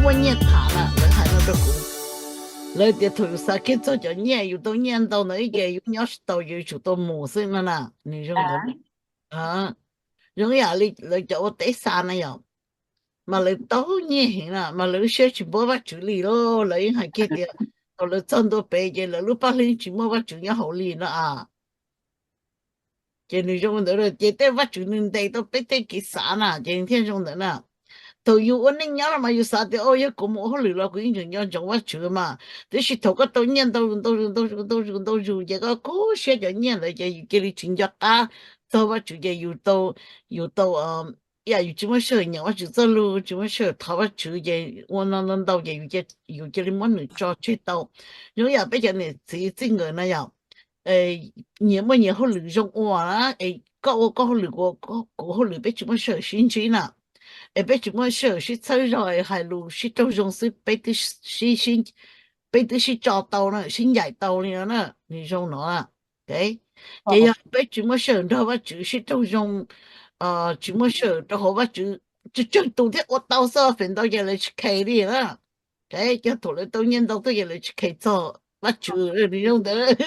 muaj nyiaj tham na, lawv hais no rau kuv. Lawv tias thaum yus xav kiag txog cov nyiaj, yus tau nyiaj ntau ntawd ib ces yus nyob tsis tau, yus tsum tau mus xwb no na. Nws zoo ntawd. Zoo yam li lawv cov ua teb xa na yom, mas lawv tau nyiaj heev na, mas lawv lub siab tsis npuab Vajtswv li lauj. Lawv yeej hais kiag tias thaum lawv txog ntua pem ces lawv lub paj hlwb tsis muaj Vajtswv nyob hauv li no a. Ces nws zoo ntawd, ces tej Vajtswv nws ntes tau peb tej kev xav na, ces nws thiaj zoo ntawd na. Thaum yus ua neej nyob los mas yus xav tias, o, yog kuv mus ua hauj lwm los kuv yeej tseem nco ntsoov Vajtswv mas, tiam sis thaum koj tau nyiaj ntau zus ntau zus ntau zus ntau zus ntau zus ces koj kub siab cov nyiaj ntawd ces yus cia li tsis nco qab txog Vajtswv ces yus tau, yus tau, ib yam yus tsis muaj sij hawm nyeem Vajtswv txoj lus, tsis muaj sij hawm thov Vajtswv ces ua no ntau ntau ces yus cia li muab nws tso tseg tau. Zoo yam peb cov niam txiv txij nkawm na yom, nyias muaj nyias hauj lwm zoo ua na, es koj ua koj hauj lwm, kuv ua kuv hauj lwm, peb tsis muaj sij hawm sib ntsib na, es peb tsis muaj sij hawm sib txhawb zog es hais lus sib raug zoo xwb, peb twb sib tso tau na, sib ncaim tau li no na, nws zoo no. Ces yog peb tsis muaj sij hawm nrog Vajtswv sib raug zoo, tsis muaj sij hawm rau hauv Vajtswv, tsawg tsawg tus thiab ua tau xwb, feem ntau ces lawv tsis khes li na. Ces thaum lawv tau nyiaj ntau tuaj ces lawv tsis khes txog Vajtswv, nws zoo ntawd.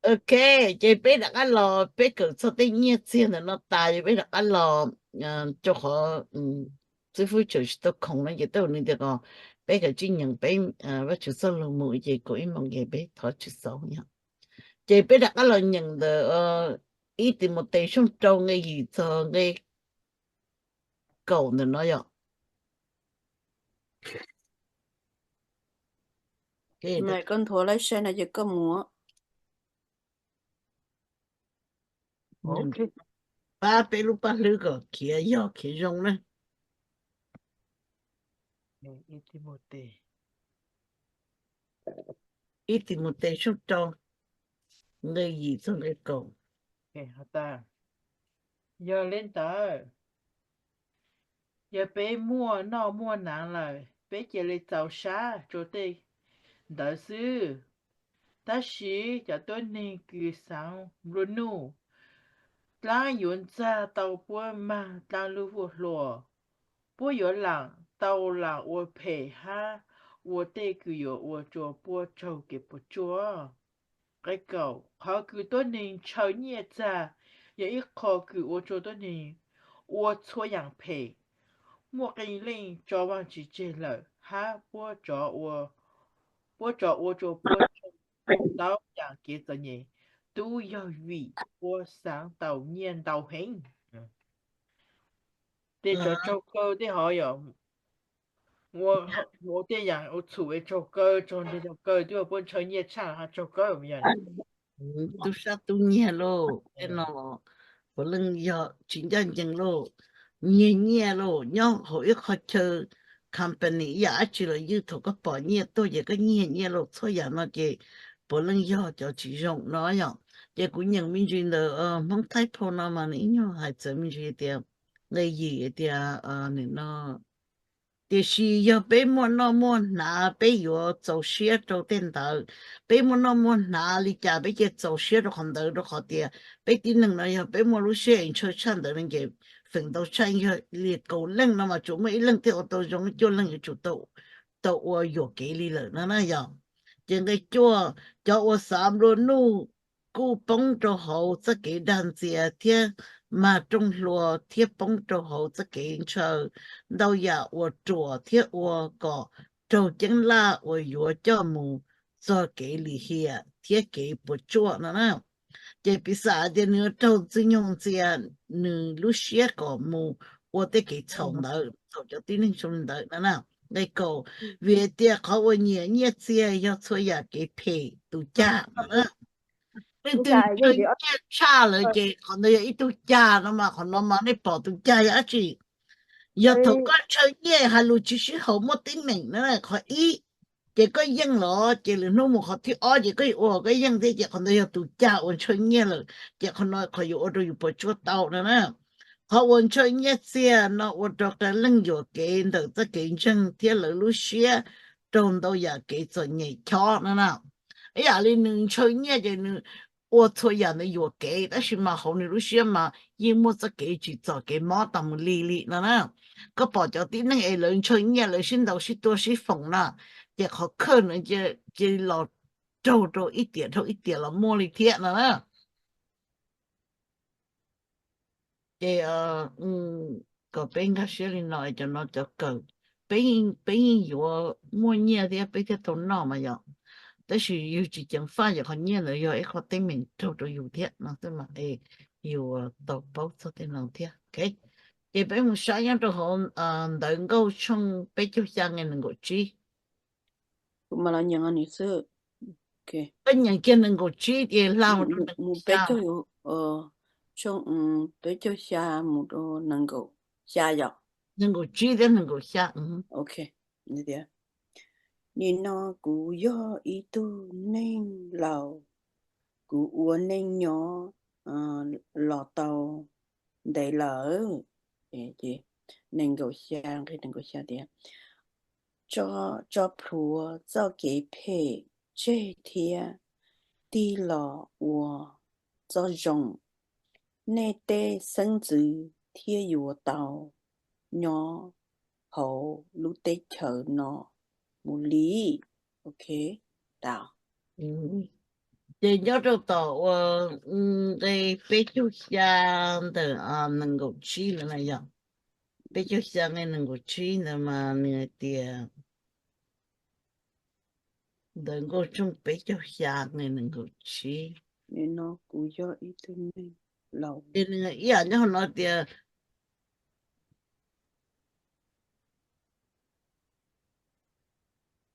Ok, ces peb rov qab los peb kawm txog tej nyiaj txiag ntawm no tas ces peb rov qab los rau qhov xib fwb tseem tsis tau khoom no ces tej zaum nws tias kom peb kav tsij nyeem peb Vajtswv txoj lus mus ces kaum ib moos ces peb thov tsis xaus yom. Ces peb rov qab los nyeem ntawm ib Timautes tshooj rau nqe yim txog nqe kaum ntawm no yom. Koj nthuav lawv sai no ces koj mus. Pab peb lub paj hlwb kom khiav yog khiav zoo na. Ib Timautes tshooj rau nqe yim txog nqe kaum. Yog li ntawd, yog peb muaj noj muaj hnav lawm, peb cia li txaus sab rau tej ntawd xwb. Tab sis cov tuab neeg kws xaav nplua nuj, dlaab yuav ntxag tau puab mag dlaab lub vuag hlua. Puab yuav laam tau laam ua phem hab ua tej kws yuav ua rua puab raug kev puas tsuaj. Nqe kaum, qhov kws tuab neeg ntshaw nyiaj txag yog ib qho kws ua rua tuab neeg ua txhua yaam phem. Muaj qee leej tso Vaajtswv tseg lawm hab puab tso ua rua puab raug ntau yaam kev txom nyem, tub yog vim puab xaav tau nyiaj ntau heev. Tej tso raug kaw tej hov yog ua tej yaam ua txhum es raug kaw, raug nreg raug kaw twb yog puab ntshaw nyiaj tshaj los ho raug kaw. Tub sab tub nyiag lauj, tej no puav leej yog tsis ncaj ncees lauj, nyiag nyiaj lauj, nyob hauv ib qho chaw company ib yaam dab tsi los ywj, thaum koj pom nyiaj tuaj ces koj nyiag nyiaj lauj, txhua yaam no ces puav leej yog cov tsis zoo no yom. Ces kuv nyeem me ntsis ntawm Hmoob Thaib phau no mas nws ib nyuag hais txawv me ntsis tias, nqe yim tias, no, tiam sis yog peb muaj noj muaj hnav peb yuav txaus siab rau tej ntawd. Peb muaj noj muaj hnav li cas peb cia txaus siab rau qhov ntawd, rau qhov tias peb tib neeg no yog peb muaj lub siab es ntshaw tshaj ntawd no ces feem ntau tshaj yog li kaum leej no mas tsuas muaj ib leej thiaj ua tau zoo, cuaj leej yuav tsum tau ua yuam kev li lawm no na yog. Ces nqe cuaj, cov uas xav nplua nuj kuj poob rau hauv txoj kev dag ntxias thiab mag rooj hlua thiab poob rau hauv txoj kev ntshaw ntau yam uas ruam thiab ua kom raug ceeb laj uas yuav coj mus txog kev lim hiam thiab kev puas tsuaj no na. Ces piv xam tias nws yuav raug Ntxwg Nyoog ntxias nws lub siab kom mus ua tej kev txhaum ntawd, txhaum cov tib neeg zoo li ntawd no na. Nqe kaum, vim hais tias qhov uas nyiam nyiaj txiag yog txhua yam kev phem tus cag no na. Leej twg ntshaw nyiaj tshaj lawm ces qhov ntawd yog ib tug cag no mas, qhov no mas nej pom tus cag yog dab tsi? Yog thaum koj ntshaw nyiaj hais lus tsis sib haum muaj teeb meem na, qhov ib, ces koj yeej los ces lwm hnub mus qhov thib ob ces koj yuav ua koj yeej thiab, ces qhov ntawd yog tus cag uas ntshaw nyiaj lawm, ces qhov no qhov yuav ua rau yus puas tsuaj tau no na. Qhov uas ntshaw nyiaj txiag no ua rau qee leej yuam kev ntawm txoj kev ntseeg thiab lawv lub siab raug ntau yam kev txom nyem chob no na. Ib yam li nws ntshaw nyiaj ces nws ua txhua yam ntawd yuam kev, tab sis mas hauv nws lub siab mas yeej muaj txoj kev tsim txom kev mob tas mus li li no na. Koj pom cov tib neeg es lawv ntshaw nyiaj, lawv sib ntaus sib tua sib foom na, ces qhov khawj no cia li los raug rau ib tiam dhau ib tiam los muaj li thiab no na. Ces kom peb nkag siab li no, cov no cov kawg, peb yeej yuav muaj nyiaj thiab peb thiaj tau noj mas yom. Tab sis yus tsis ceev faj yog qhov nyiaj ntawd yog ib qho teeb meem raug rau yus thiab no xwb mas es yus tau paub txog tej no thiab. Ces peb mus saib nyob rau hauv Ntawv Nkauj tshooj peb caug xya nqe nees nkaum tsib. Kuv mam los nyeem nws xwb. Koj nyeem kiag nees nkaum tsib ces hla mus rau nees nkaum xya. Peb caug xya mus rau nees nkaum xya yom. Nees nkaum tsib thiab nees nkaum xya. Nim no kuv yog ib tug neeg laus, kuv ua neej nyob los tau ntev lawm. Nees nkaum xya, nqe nees nkaum xya tias, tso plhuav txoj kev phem tseg thiab tig los ua txoj zoo, nej tej xeeb ntxwv thiaj yuav tau nyob hauv lub teb chaws no mus li. Ok, tas. Ces nyob rau tom uas nqe peb caug xya ntawm nees nkaum tsib ntawd na yom. Peb caug xya nqe nees nkaum tsib ntawd mas nws hais tias, Ntawv Nkauj tshooj peb caug xya nqe nees nkaum tsib. Nim no kuv yog ib tug neeg laus. Ces nws ib yam nyob hauv no tias,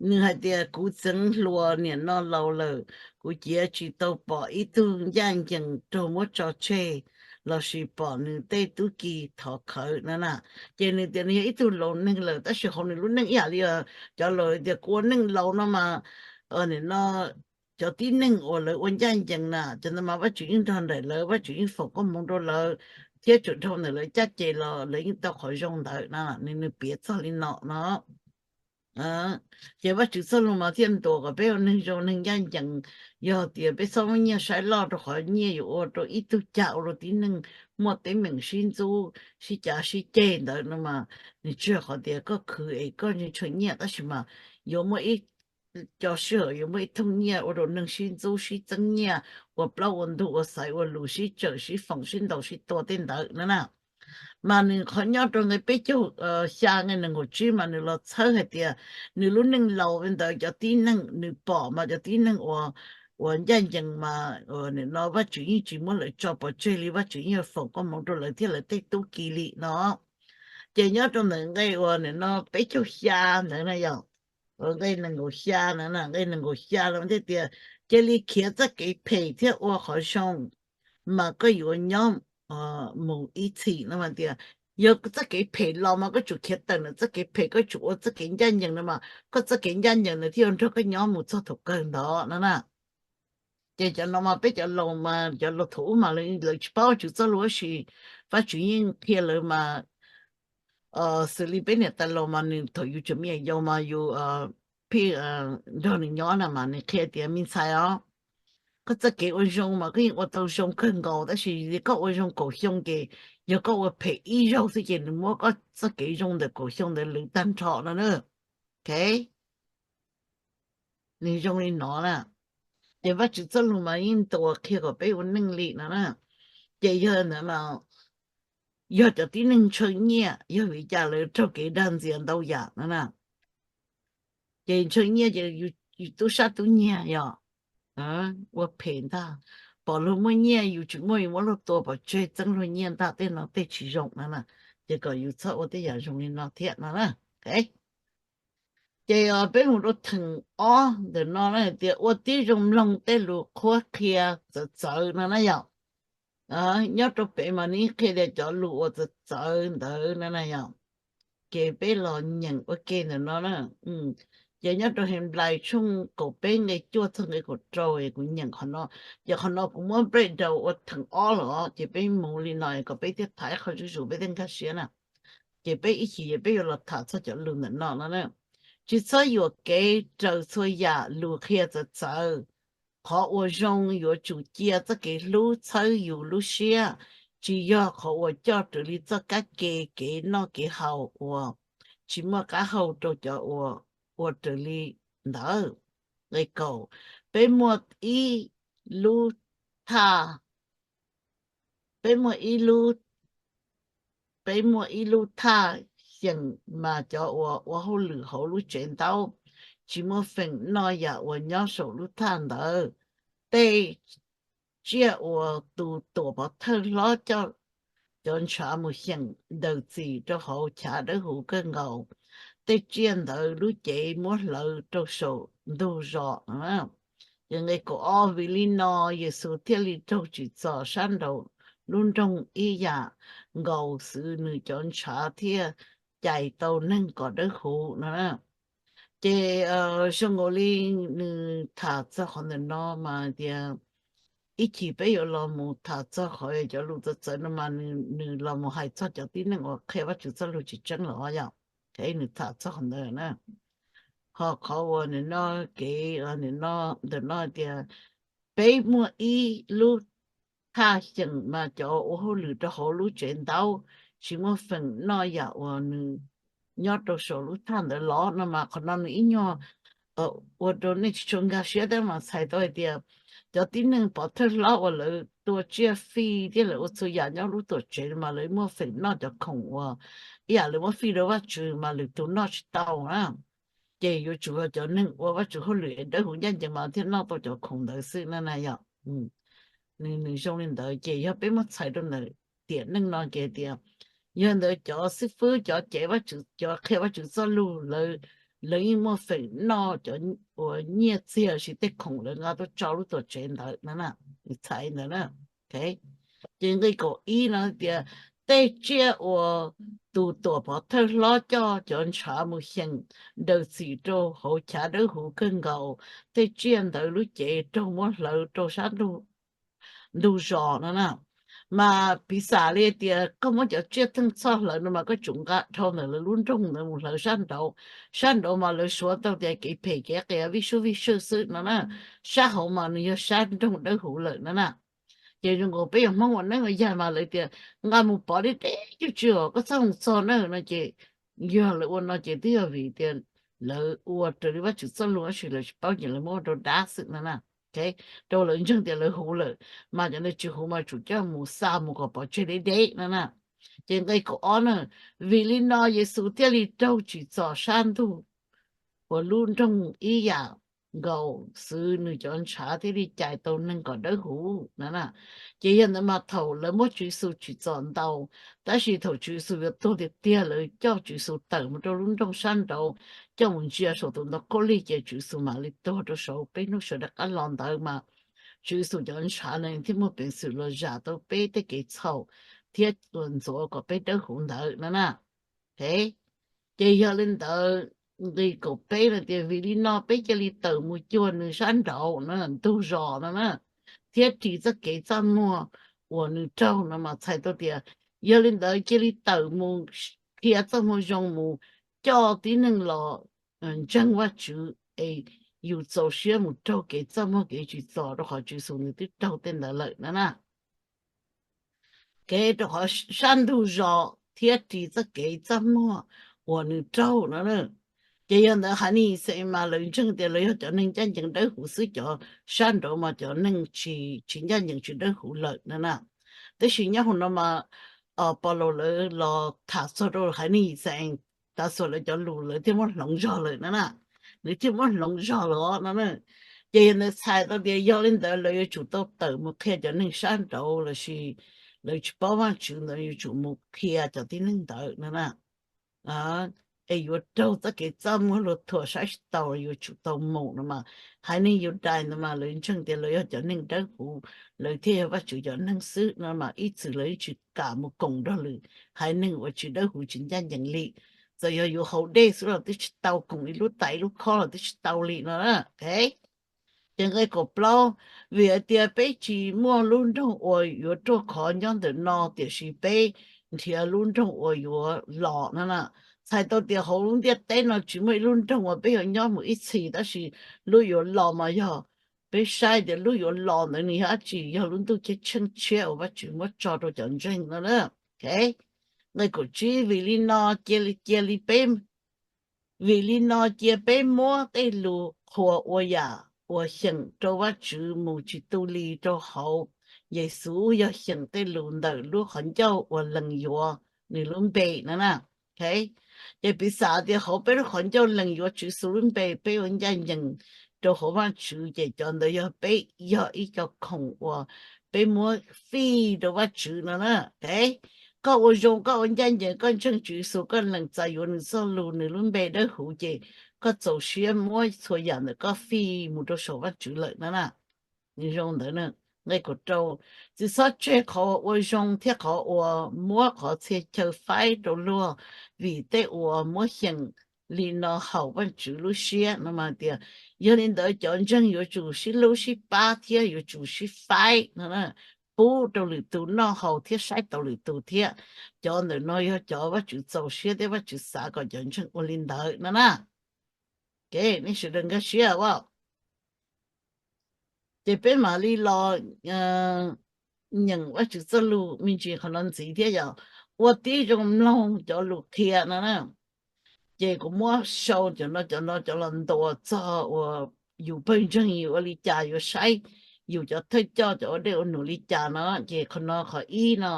nws hais tias, kuv txeev hluas niam no laus lawm, kuv ciav tsis tau pom ib tug ncaj ncees raug muab tso tseg lossis pom nws tej tub ki thov khawv no na. Ces nws tias nws yog ib tug laus neeg lawm tab sis hauv nws lub neej ib yam li cov laus tias kuv ua neej laus no mas, nim no cov tib neeg uas lawv ua ncaj ncees na, cov ntawd mas Vajtswv yeej nrog nraim lawv, Vajtswv yeej foom koob hmoov rau lawv, thiab tsuas dhau ntawm lawv caj ces los lawv yeej tau qhov zoo ntawd na. Nws, nws piav txog li no no. Ces Vajtswv txoj lus mas thiaj ntuas kom peb ua neeg zoo neeg ncaj ncees. Yog tias peb txhob muab nyiaj saib loj rau qhov nyiaj yuav ua rau ib tug cag ua rau tib neeg muaj teeb meem sib ntxub sib cav sib ceg ntawd no mas, nws tsis yog qhov tias koj khwv es koj ntshaw nyiaj tab sis mas yuav muaj ib co sij hawm yuav muaj ib thooj nyiaj ua rau neeg sib ntxub sib txeeb nyiaj, ua plaub ua ntug ua xaiv ua lus sib tsawm sib foom sib ntaus sib tua tej ntawd no na. Mas nws qhov nyob rau nqe peb caug xya nqe nees nkaum tsib mas nws los txhawb hais tias nws lub neej laus ntawd cov tib neeg nws pom mas cov tib neeg uas ncaj ncees mas nim no Vajtswv yeej tsis muab lawv tso pov tseg li, Vajtswv yeej foom koob hmoov rau lawv thiab lawv tej tub ki li no. Ces nyob rau ntawm nqe uas nim no peb caug xya ntawd na yom, nqe nees nkaum xya na, nqe nees nkaum xya los thiaj tias, cia li khiav txoj kev phem thiab ua qhov zoo mas koj yuav nyob mus ib txhis no mas tias, yog txoj kev phem los mas koj tsum khiav tawm ntawm txoj kev phem, koj tsum ua txoj kev ncaj ncees no mas koj txoj kev ncaj ncees ntawd thiaj yuav nrog koj nyob mus txog thaum kawg ntawd no na. Ces cov no mas peb cov laus mas cov laus thaum ub mas lawv tsis paub Vajtswv txoj lus tab sis Vajtswv yeej qhia lawv mas, xws li peb niam tais laus mas nws thaum yus tseem me nyuam yaus mas yus pheej nrog nws nyob na mas nws qhia tias, me ntxhais os, koj txoj kev ua zoo mas koj yeej ua tau zoo kawg nkaus tab sis yog koj ua zoo kaum xyoo ces yog koj ua phem ib zaug xwb ces nws muab koj txoj kev zoo ntawm kaum xyoo ntawd lwv tag nrho no na. Ok, nws zoo li no na. Ces Vajtswv txoj lus mas yeej ntuas qhia kom peb ua neej li no na. Ces yog ntawd mas yog cov tib neeg ntshaw nyiaj yog vim cas lawv raug kev dag ntxias ntau yam no na. Ces ntshaw nyiaj ces yus tub sab tub nyiag yog ua phem ntag, pom luag muaj nyiaj yus tsis muaj yus muab luag tua pov tseg txeeb luag nyiaj ntag, tej no tej tsis zoo no na. Ces kom yus txhob ua tej yam zoo li no thiab no na. Ces peb mus rau theem ob ntawm no na tias ua tib zoo mloog tej lus qhuab qhia txawv txawv no na yom. Nyob rau pem mas nws qhia tias cov lus uas txawv txawv ntawd no na yom. Ces peb los nyeem ua ke ntawm no na. Ces nyob rau Henplais tshooj kaum peb nqe cuaj txog nqe kaum rau es kuv nyeem qhov no. Ces qhov no kuv muab breakdown ua theem ob los ces peb mus li no kom peb thiaj tham ib qho zuj zus peb thiaj nkag siab na. Ces peb ib chim ces peb yuav los tham txog cov lus ntawm no no na. Tsis txhob yuam kev raws txhua yam lus qhia txawv txawv, Qhov uas zoo yuav tsum cia txoj kev hlub txhawb yus lub siab, tsis yog qhov uas coj raws li txoj kab ke kev noj kev haus uas tsis muaj qab hau rau cov uas ua raws li ntawd. Nqe kaum, peb muaj ib lub thaj, peb muaj ib lub, peb muaj ib lub thaj xyeem, mas cov uas ua hauj lwm hauv lub tsev ntaub tsis muaj feem noj yam uas nyob saum lub thaj ntawd. Tej tsiaj uas tus tuam pov thawj hlob coj cov ntshav mus xyeem ntaws txim rau hauv chav dawb huv kawg nkaus, tej tsiaj ntawd lub cev muab hlawv rau saum ntug zos. Ces nqe kaum ob, vim li no Yexus thiaj li raug tsim txom sab nraum lub nroog ib yam nkaus xwv nws cov ntshav thiaj cais tau neeg kom dawb huv no. Ces zoo nkaus li nws tham txog qhov ntawm no mas tias ib chim peb yuav los mus tham txog qhov cov lus txawv txawv no mas nws los mus hais txog cov tib neeg uas qhia Vajtswv txoj lus tsis tseeb los yom. Nws tham txog qhov ntawd na. Ho qhov uas nws no, kev ntawm no tias peb muaj ib lub thaj xyeem mas cov ua hauj lwm rau hauv lub tsev ntaub tsis muaj feem noj yam uas nws nyob rau saum lub thaj ntawd los no mas qhov no nws ib nyuag ua rau nej tsis tshua nkag siab thiab mas txhais tau hais tias cov tib neeg pov thawj hlob uas lawv tua tsiaj fij thiab lawv ua txhua yam nyob lub tuam tsev mas lawv muaj feem noj cov khoom uas ib yam lawv muab fij rau Vajtswv mas lwm tus noj tsis tau na. Ces yuav tsum yog cov neeg ua Vajtswv hauj lwm es dawb huv ncaj ncees mas thiaj noj tau cov khoom ntawd xwb na na yom. Nws zoo li ntawd ces yog peb muab txhais rau ntawm tiam neej no ces tias yog ntawd cov xib fwb, cov cev Vajtswv, cov qhia Vajtswv txoj lus lawv, lawv yeej muaj feem noj cov uas nyiaj txiag los sis tej khoom lawv nqa tuaj tso lub tuam tsev ntawd na. Nws txhais ntawd na. Ces nqe kaum ib no tias tej tsiaj uas tus tuam pov thawj hlob coj cov ntshav mus xyeem ntaws txim rau hauv chav dawb huv kawg nkaus, tej tsiaj ntawd lub cev raug muab hlawv rau sab ntug zos no na. Mas piv xam li tias koj muab cov tsiaj theej txhoj hlawv no mas koj tsum nqa dhau ntawm lawv lub nroog ntawd mus hlawv sab nraud. Sab nraud mas lawv suav tau tias kev phem kev qias vij sub vij swj xwb no na. Sab hauv mas nws yog sab nroog dawb huv lawm no na. Ces zoo nkaus peb yog Hmoob ua neeb ua yaig mas lawv tias nqa mus pov deb deb cuj tsi os, koj txhob mus txog na no ces yog lawv ua no ces twb yog vim tias lawv ua raws li Vajtswv txoj lus tab sis lawv tsis paub ces lawv muab ua rau dab xwb no na. Rau lawv ntseeg tias lawv huv lawm, mas cov ntawd tsis huv mas tsum coj mus xa mus kom pov tseg deb deb no na. Ces nqe kaum ob na, vim li no Yexus thiaj li raug tsim txom sab ntug uas lub nroog ib yam nkaus xwv nws cov ntshav thiaj li cais tau neeg kom dawb huv no na. Ces yog ntawd mas thaum lawv muab Tswv Yexus tsim txom ntau, tab sis thaum Tswv Yexus yuav tuag tiag tiag lawv coj Tswv Yexus tawm mus rau lub nroog sab nraud, coj mus ntsia saum tus ntoo khaub lig ces Tswv Yexus mam li tuag rau saud. Peb hnub sawv daws qab los ntawd mas Tswv Yexus cov ntshav no thiaj muaj peev xwm los zam tau peb tej kev txhaum thiab ntxuav kom peb dawb huv ntawd no na. Ces yog li ntawd, nqe kaum peb no tias vim li no peb cia li tawm mus cuag nws sab nraud no, ntug zos no na, thiab ris txoj kev txaj muag uas nws raug no mas txhais tau tias yog li ntawd cia li tawm mus qhia txoj moo zoo mus coj tib neeg los ntseeg Vajtswv es yus txaus siab mus raug kev txaj muag kev tsim txom rau qhov Tswv Yexus nws twb raug tej ntawd lawm no na. Kev rau qhov sab ntug zos thiab ris txoj kev txaj muag uas nws raug no. Ces yog ntawd haiv neeg Yixalayees mas lawv ntseeg tias lawv yog cov neeg ncaj ncees dawb huv xwb, cov sab nraud mas cov neeg tsis ncaj ncees tsis dawb huv lawm no na. Tab sis nyob hauv no mas Paulus lawv los tham txog rau haiv neeg Yixalayees, tav xuas lawv cov lus lawv thiaj muab hloov zog lawm no na. Lawv thiaj muab hloov zog lawm no. Ces yog ntawd txhais tau tias yog li ntawd lawv yuav tsum tau tawm mus qhia cov neeg sab nraud lossis lawv tsis paub Vajtswv ntawd yuav tsum mus qhia cov tib neeg ntawd no na. Es yuav raug txoj kev txaj muag luag thuam saib tsis taus yuav tsum tau mus no mas, haiv neeg Yudais ntawd mas lawv ntseeg tias lawv yog cov neeg dawb huv, lawv thiaj yog Vajtswv cov neeg xwb no mas ib txwm lawv yeej tsis kam mus koom nrog lwm haiv neeg uas tsis dawb huv tsis ncaj ncees li. Txawm yog yuav haus dej xwb los twb tsis tau, koom ib lub tais ib lub khob los twb tsis tau li no. Ces nqe kaum plaub, vim hais tias peb tsis muaj lub nroog uas yuav ruaj khov nyob ntawm no, tiam sis peb nrhiav lub nroog uas yuav los no na. Txhais tau tias hauv lub ntiaj teb no tsis muaj ib lub nroog uas peb yuav nyob mus ib txhis, tab sis lub yuav los mas yog Peb saib tias lub yuav los ntawd nws yog dab tsi? Yog lub ntuj ceeb tsheej tshiab uas Vajtswv muab tso rau cov ntseeg no na. Nqe kaum tsib, vim li no cia li, cia li peb, vim li no cia peb muab tej lus qhuas ua yam uas xyeem rau Vajtswv mus tsis tu li rau hauv Yexus, yog xyeem tej lus ntawm lub qhov ncauj uas lees yuav nws lub npe no na. Ces piv xam tias hauv peb lub qhov ncauj lees yuav Tswv Yexus lub npe, peb ua ncaj ncees rau hauv Vajtswv, ces cov ntawd yog peb, yog ib co khoom uas peb muab fij rau Vajtswv no na. Koj ua zoo, koj ua ncaj ncees, koj ntseeg Tswv Yexus, koj lees txais yuav nws txoj lus, nws lub npe dawb huv, ces koj txaus siab muab txhua yam ntawm koj fij mus rau saum Vajtswv lawm no na. Nws zoo ntawd. Nqe kaum rau, tsis txhob tseg qhov ua zoo thiab qhov uas muab qhov txhia chaw faib rau luag, vim tej uas muab xyeem li no haum Vajtswv lub siab no mas tias, yog li ntawd cov ntseeg yuav tsum sib hlub sib pab thiab yuav tsum sib faib no, pub rau lwm tus noj haus thiab saib taus lwm tus thiab. Cov ntawm no yog cov Vajtswv txaus siab thiab Vajtswv xav kom cov ntseeg ua li ntawd no na. Ces nej sawv daws nkag siab as. Ces peb mam li los nyeem Vajtswv txoj lus me ntsis qhov no ntxiv thiab yom. Ua tib zoo mloog cov lus qhia no na. Ces kuv muab sau cov no, cov no cov los ntuas txog uas yus pawg ntseeg yus ua li cas, yuav saib yus cov thawj coj cov ua dej ua num li cas no. Ces qhov no qhov ib no,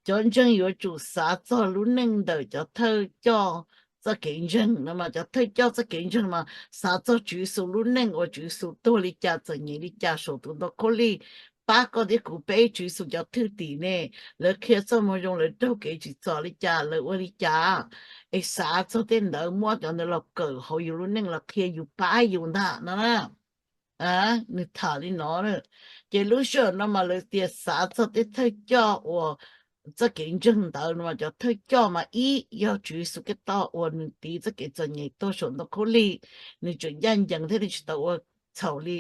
cov ntseeg yuav tsum xav txog lub neej ntawm cov thawj coj txoj kev ntseeg no mas, cov thawj coj txoj kev ntseeg mas xav txog Tswv Yexus lub neej uas Tswv Yexus tuag li cas txom nyem li cas saum tus ntoo khaub lig pab koj thiab kuv peb, Tswv Yexus cov thwj tim ne, lawv qhia txoj moo zoo, lawv raug kev tsim txom li cas, lawv ua li cas, es xav txog tej ntawd, muab cov ntawd los kawm hauv yus lub neej los qhia yus pab yus ntag no na. Nws tham li no. Ces lub sij hawm no mas lawv tias xav txog tej thawj coj uas txoj kev ntseeg ntawd no mas cov thawj coj mas ib yog Tswv Yexus Khetos uas nws tiv txoj kev txom nyem tuag saum ntoo khaub lig, nws tseem ncaj ncees thiab nws tsis tau ua txhaum li.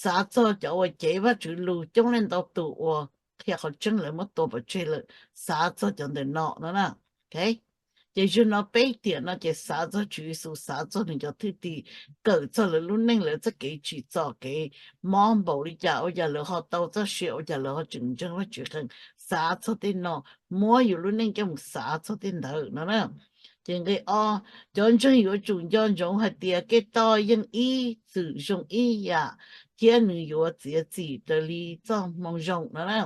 Xav txog cov uas cev Vajtswv lus coob leej ntau tus uas qhia qhov tseeb lawv muab tua pov tseg lawm, xav txog cov ntawm no no na. Ces zaum no peb tiam no ces xav txog Tswv Yexus, xav txog nws cov thwj tim, kawm txog lawv lub neej, lawv txoj kev tsim txom, kev mob npaum li cas, ua cas lawv ho tau txoj sia, ua cas lawv ho tseem ntseeg Vajtswv qees. Xav txog tej no, muab yus lub neej coj mus xav txog tej ntawd no na. Ces nqe ob, cov ntseeg yuav tsum nco ntsoov hais tias Khetos yeej ib txwm zoo ib yam thiab nws yuav txiav txim raws li txoj moo zoo no na.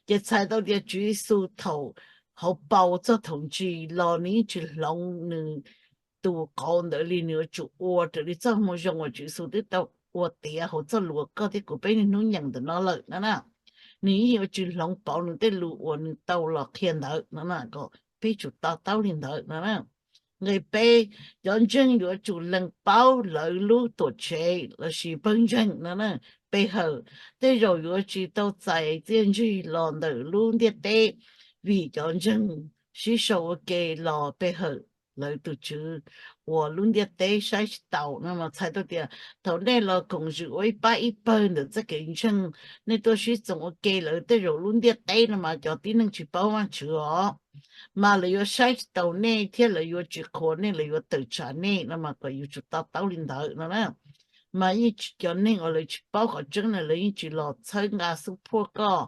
Ces txhais tau tias Tswv Yexus thaum hauv paus txog thaum ntsis los nws yeej tsis hloov nws tus qauv ntawd li, nws yuav tsum ua raws li txoj moo zoo uas Tswv Yexus twb tau ua tiav hauv txoj lus uas koj thiab kuv peb niaj hnub nyeem ntawm no lawm no na. Nws yeej yuav tsis hloov pauv nws tej lus uas nws tau los qhia ntawd no na, kom peb tsum to taub li ntawd no na. Nqe peb, cov ntseeg yuav tsum lees paub lawv lub tuam tsev lossis pawg ntseeg no na. Pe hawm, tej zaum yuav tsis tau txais txiaj ntsig los ntawm lub ntiaj teb, vim cov ntseeg sib sau ua ke los pe hawm lawv tus Tswv uas lub ntiaj teb saib tsis taus no mas txhais tau tias thaum nej los koom zwm ua ib pab ib pawg ntawm txoj kev ntseeg, nej tuaj sib txoos ua ke lawv, tej zaum lub ntiaj teb no mas cov tib neeg tsis paub Vajtswv os, mas lawv yuav saib tsis taus nej thiab lawv yuav tsis qhuas nej, lawv yuav tawm tsam nej no mas kom yus tsum to taub li ntawd no na. Mas yeej tsis, cov neeg uas lawv tsis paub qhov tseeb na lawv yeej tsis los txhawb nqa xub phuaj koj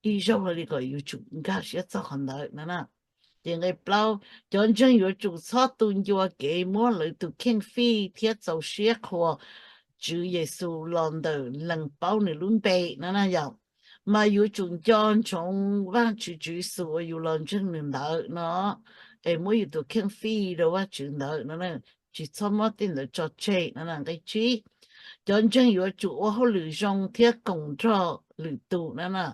ib zaug hlo li, kom yus tsum nkag siab txog qhov ntawd no na. Ces nqe plaub, cov ntseeg yuav tsum txhob tu ncua kev muab lawv tus kheej fij thiab txaus siab qhuas Tswv Yexus los ntawm lees paub nws lub npe no na yom. Mas yuav tsum nco ntsoov Vajtswv Tswv Yexus uas yus los ntseeg nws ntawd no, es muab yus tus kheej fij rau Vajtswv ntawd no, tsis txhob muab tej ntawd tso tseg no na. Nqe tsib, cov ntseeg yuav tsum ua hauj lwm zoo thiab koom nrog lwm tus no na,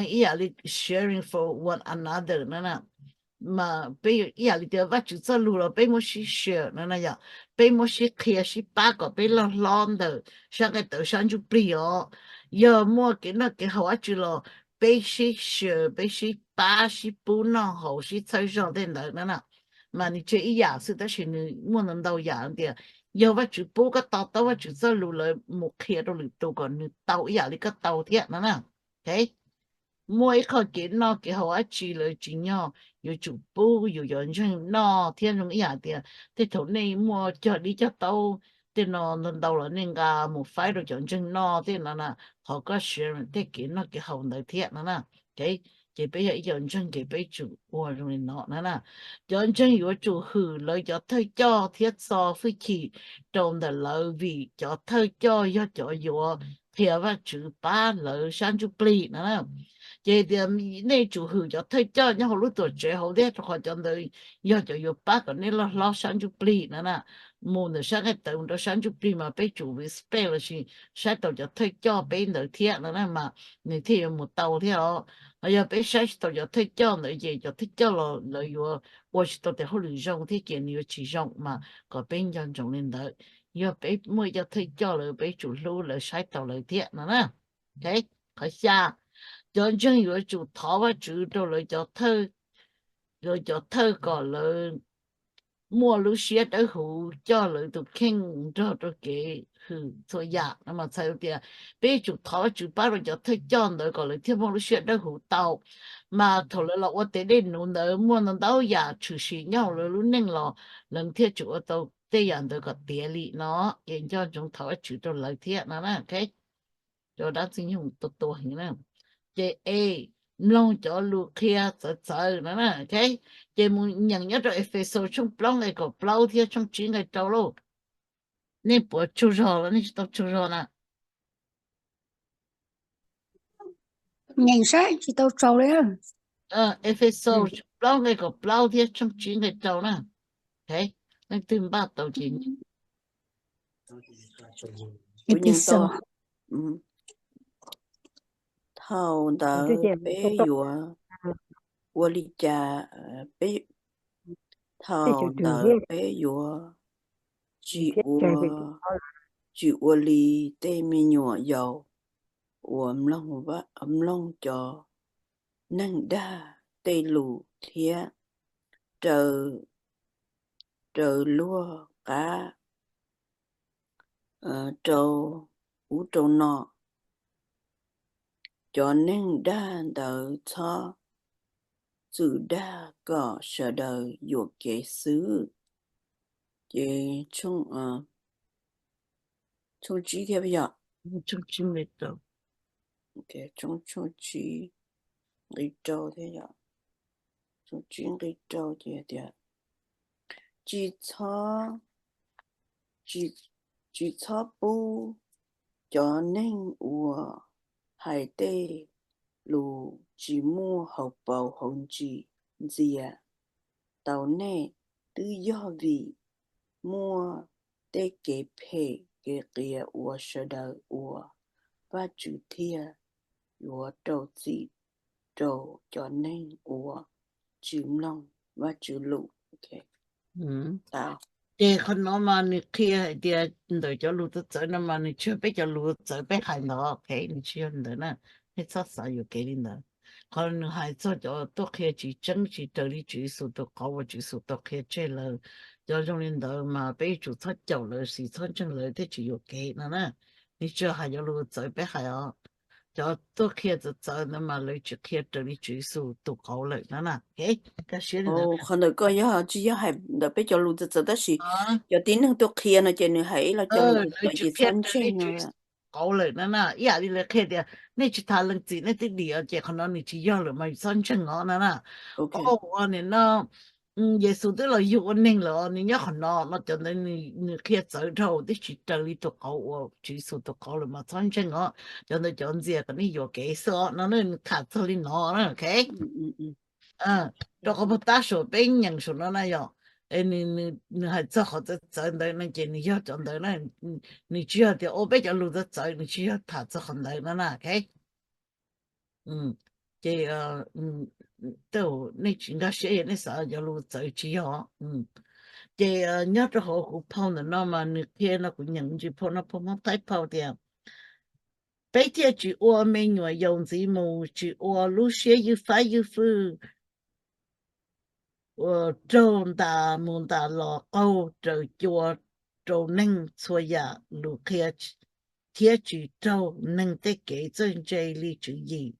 ib yam li sharing for one another no na. Mas peb ib yam li tias Vajtswv txoj lus los peb muab sib share no na yom, peb muab sib qhia sib pab kom peb loj hlob ntawm sab nqaij tawv sab ntsuj plig os. Yog muaj kev noj kev haus dab tsi los peb sib share, peb sib pab sib pub noj haus sib txhawb zog tej ntawd no na. Mas nws tsis ib yam xwb tab sis nws muaj ntau ntau yam tias yog Vajtswv pub koj to taub Vajtswv txoj lus lawm mus qhia rau lwm tus kom nws tau ib yam li koj tau thiab no na. Muaj ib qho kev noj kev haus dab tsi lawv tsim nyog yuav tsum pub yus cov ntseeg noj thiab zoo ib yam tias tej thaum nej muaj cog dib cog taub tej no ntau ntau los nej nqa mus faib rau cov ntseeg noj thiab no na, qhov koj siv tej kev noj kev haus ntawd thiab no na. Ces peb yog ib co ntseeg ces peb tsum ua zoo li no na. Cov ntseeg yuav tsum hwm lawv cov thawj coj thiab txo hwj chim rau ntawm lawv vim cov thawj coj yog cov yuav qhia Vajtswv pab lawv sab ntsuj plig no na. Ces tias nej tsum hwm cov thawj coj nyob hauv lub tuam tsev hauv thiab rau qhov cov ntawd yog cov yuav pab kom nej loj hlob sab ntsuj plig no na. Mus ntawm sab nqaij tawv mus rau sab ntsuj plig mas peb tsum respect lossis saib taus cov thawj coj peb ntawd thiab no na mas nws thiaj yuav mus tau thiab os. Ho yog peb saib tsis taus cov thawj coj ntawd ces cov thawj coj los lawv yuav ua tsis tau tes hauj lwm zoo thiab ces nws yuav tsis zoo mas kom peb nco ntsoov li ntawd. Yog peb muaj ib co thawj coj lawm peb tsum hlub lawv saib taus lawv thiab no na. Qhov xya, cov ntseeg yuav tsum thov Vajtswv rau lawv cov thawj kom lawv muaj lub siab dawb huv coj lawv tus kheej nrog rau kev hwm txhua yam no mas txhais tias peb tsum thov Vajtswv pab rau cov thawj coj ntawd kom lawv thiaj muaj lub siab dawb huv tau. Mas thaum lawv los ua tes dej nuv ntawd muaj ntau ntau yam tshwm sim nyob hauv lawv lub neej los lawv thiaj tsum ua tau tej yam ntawd kom tiav li no. Ces nco ntsoov thov Vajtswv rau lawv thiab no na. Cov dab ntxwg nyoog tua tua heev na. Ces e, mloog cov lus qhia txawv txawv no na. Ces mus nyeem nyob rau Efexus tshooj plaub nqe kaum plaub thiab tshooj tsib nqe rau lauj. Nej puas tsaug zog los nej tsis tau tsaug zog na? Nyeem saib tsis tau tsaug li. Efexus tshooj plaub nqe kaum plaub thiab tshooj tsib nqe rau na. Leej twg npaj tau ces Efexus. Thaum ntawd peb yuav ua li cas? Thaum ntawd peb yuav tsis ua, tsis ua li tej me nyuam yaus uas mloog cov neeg dag tej lus thiab raws luag qab rau ub rau no. Cov neeg dag ntawd txhob txwm dag kom sawv daws yuam kev xwb. Ces tshooj tsib thiab yom? Tshooj tsib nqe rau. Tshooj tsib nqe rau thiab yom? Tshooj tsib nqe rau ces tias tsis txhob, tsis txhob pub cov neeg uas hais tej lus tsis muaj hauv paus hauv ntsis ntxias tau nej, twb yog vim muaj tej kev phem kev qias uas sawv daws ua, Vajtswv thiaj yuav rau txim rau cov neeg uas tsis mloog Vajtswv lus. Ces qhov no mas nws qhia hais tias ntawm cov lus txawv txawv no mas nws tsis yog peb cov lus txawv peb hais ntawd, nws tsis yog ntawd na. Nej txhob xav yuam kev li ntawd. Qhov nws hais txog cov tuaj qhia tsis tseeb tsis raws li Tswv Yexus tus qauv uas Tswv Yexus tau qhia tseg lawm, cov zoo li ntawd mas peb yuav tsum txhob caum lawv sis txhob ntseeg lawv thiaj tsis yuam kev no na. Nws tsis yog hais cov lus txawv peb hais os. Cov tuaj qhia txawv txawv ntawd mas lawv tsis qhia raws li Tswv Yexus tus qauv lawm no na. Nkag siab li ntawd. Qhov ntawd koj yog tsis yog hais ntawm peb cov lus txawv txawv tab sis cov tib neeg tuaj qhia no ces nws hais ib lo cov lus txawv txawv ces txhob ntseeg no. Qauv lawm no na, ib yam li lawv qhia tias nej tsis tham lees txim nej twb dim os, ces qhov no nws tsis yog lawm mas yus txhob ntseeg os no na. Ua nim no Yexus twb los yug ua neeg lawm os, nws nyob qhov no no cov ntawd nws qhia txawv dhau twb tsis raws li tus qauv uas Tswv Yexus tus qauv lawm mas txhob ntseeg os. Cov ntawd cov ntxias kom nej yuam kev xwb os no, nws tham txog li no na. Rau qhov puag tab saum peb nyeem saum no na yom, nws hais txog qhov txawv txawv ntawd no ces nws yog cov ntawd na. Nws tsis yog tias ua peb cov lus txawv txawv, nws tsis yog tham txog qhov ntawd no na. Ces tej nej tsis nkag siab yog nej xav cov lus txawv tsis yog. Ces nyob rau hauv kuv phau ntawm no mas nws qhia no, kuv nyeem ntsis phau no phau Hmoob Thaib phau tias peb thiaj tsis ua me nyuam yaus ntxiv mus, tsis ua lub siab ywj fab ywj fwj raug ntas mus ntas los, qaug raws cua rau neeg txhua yam lus qhia, thiab tsis raug neeg tej kev txawj ntse li tswv yim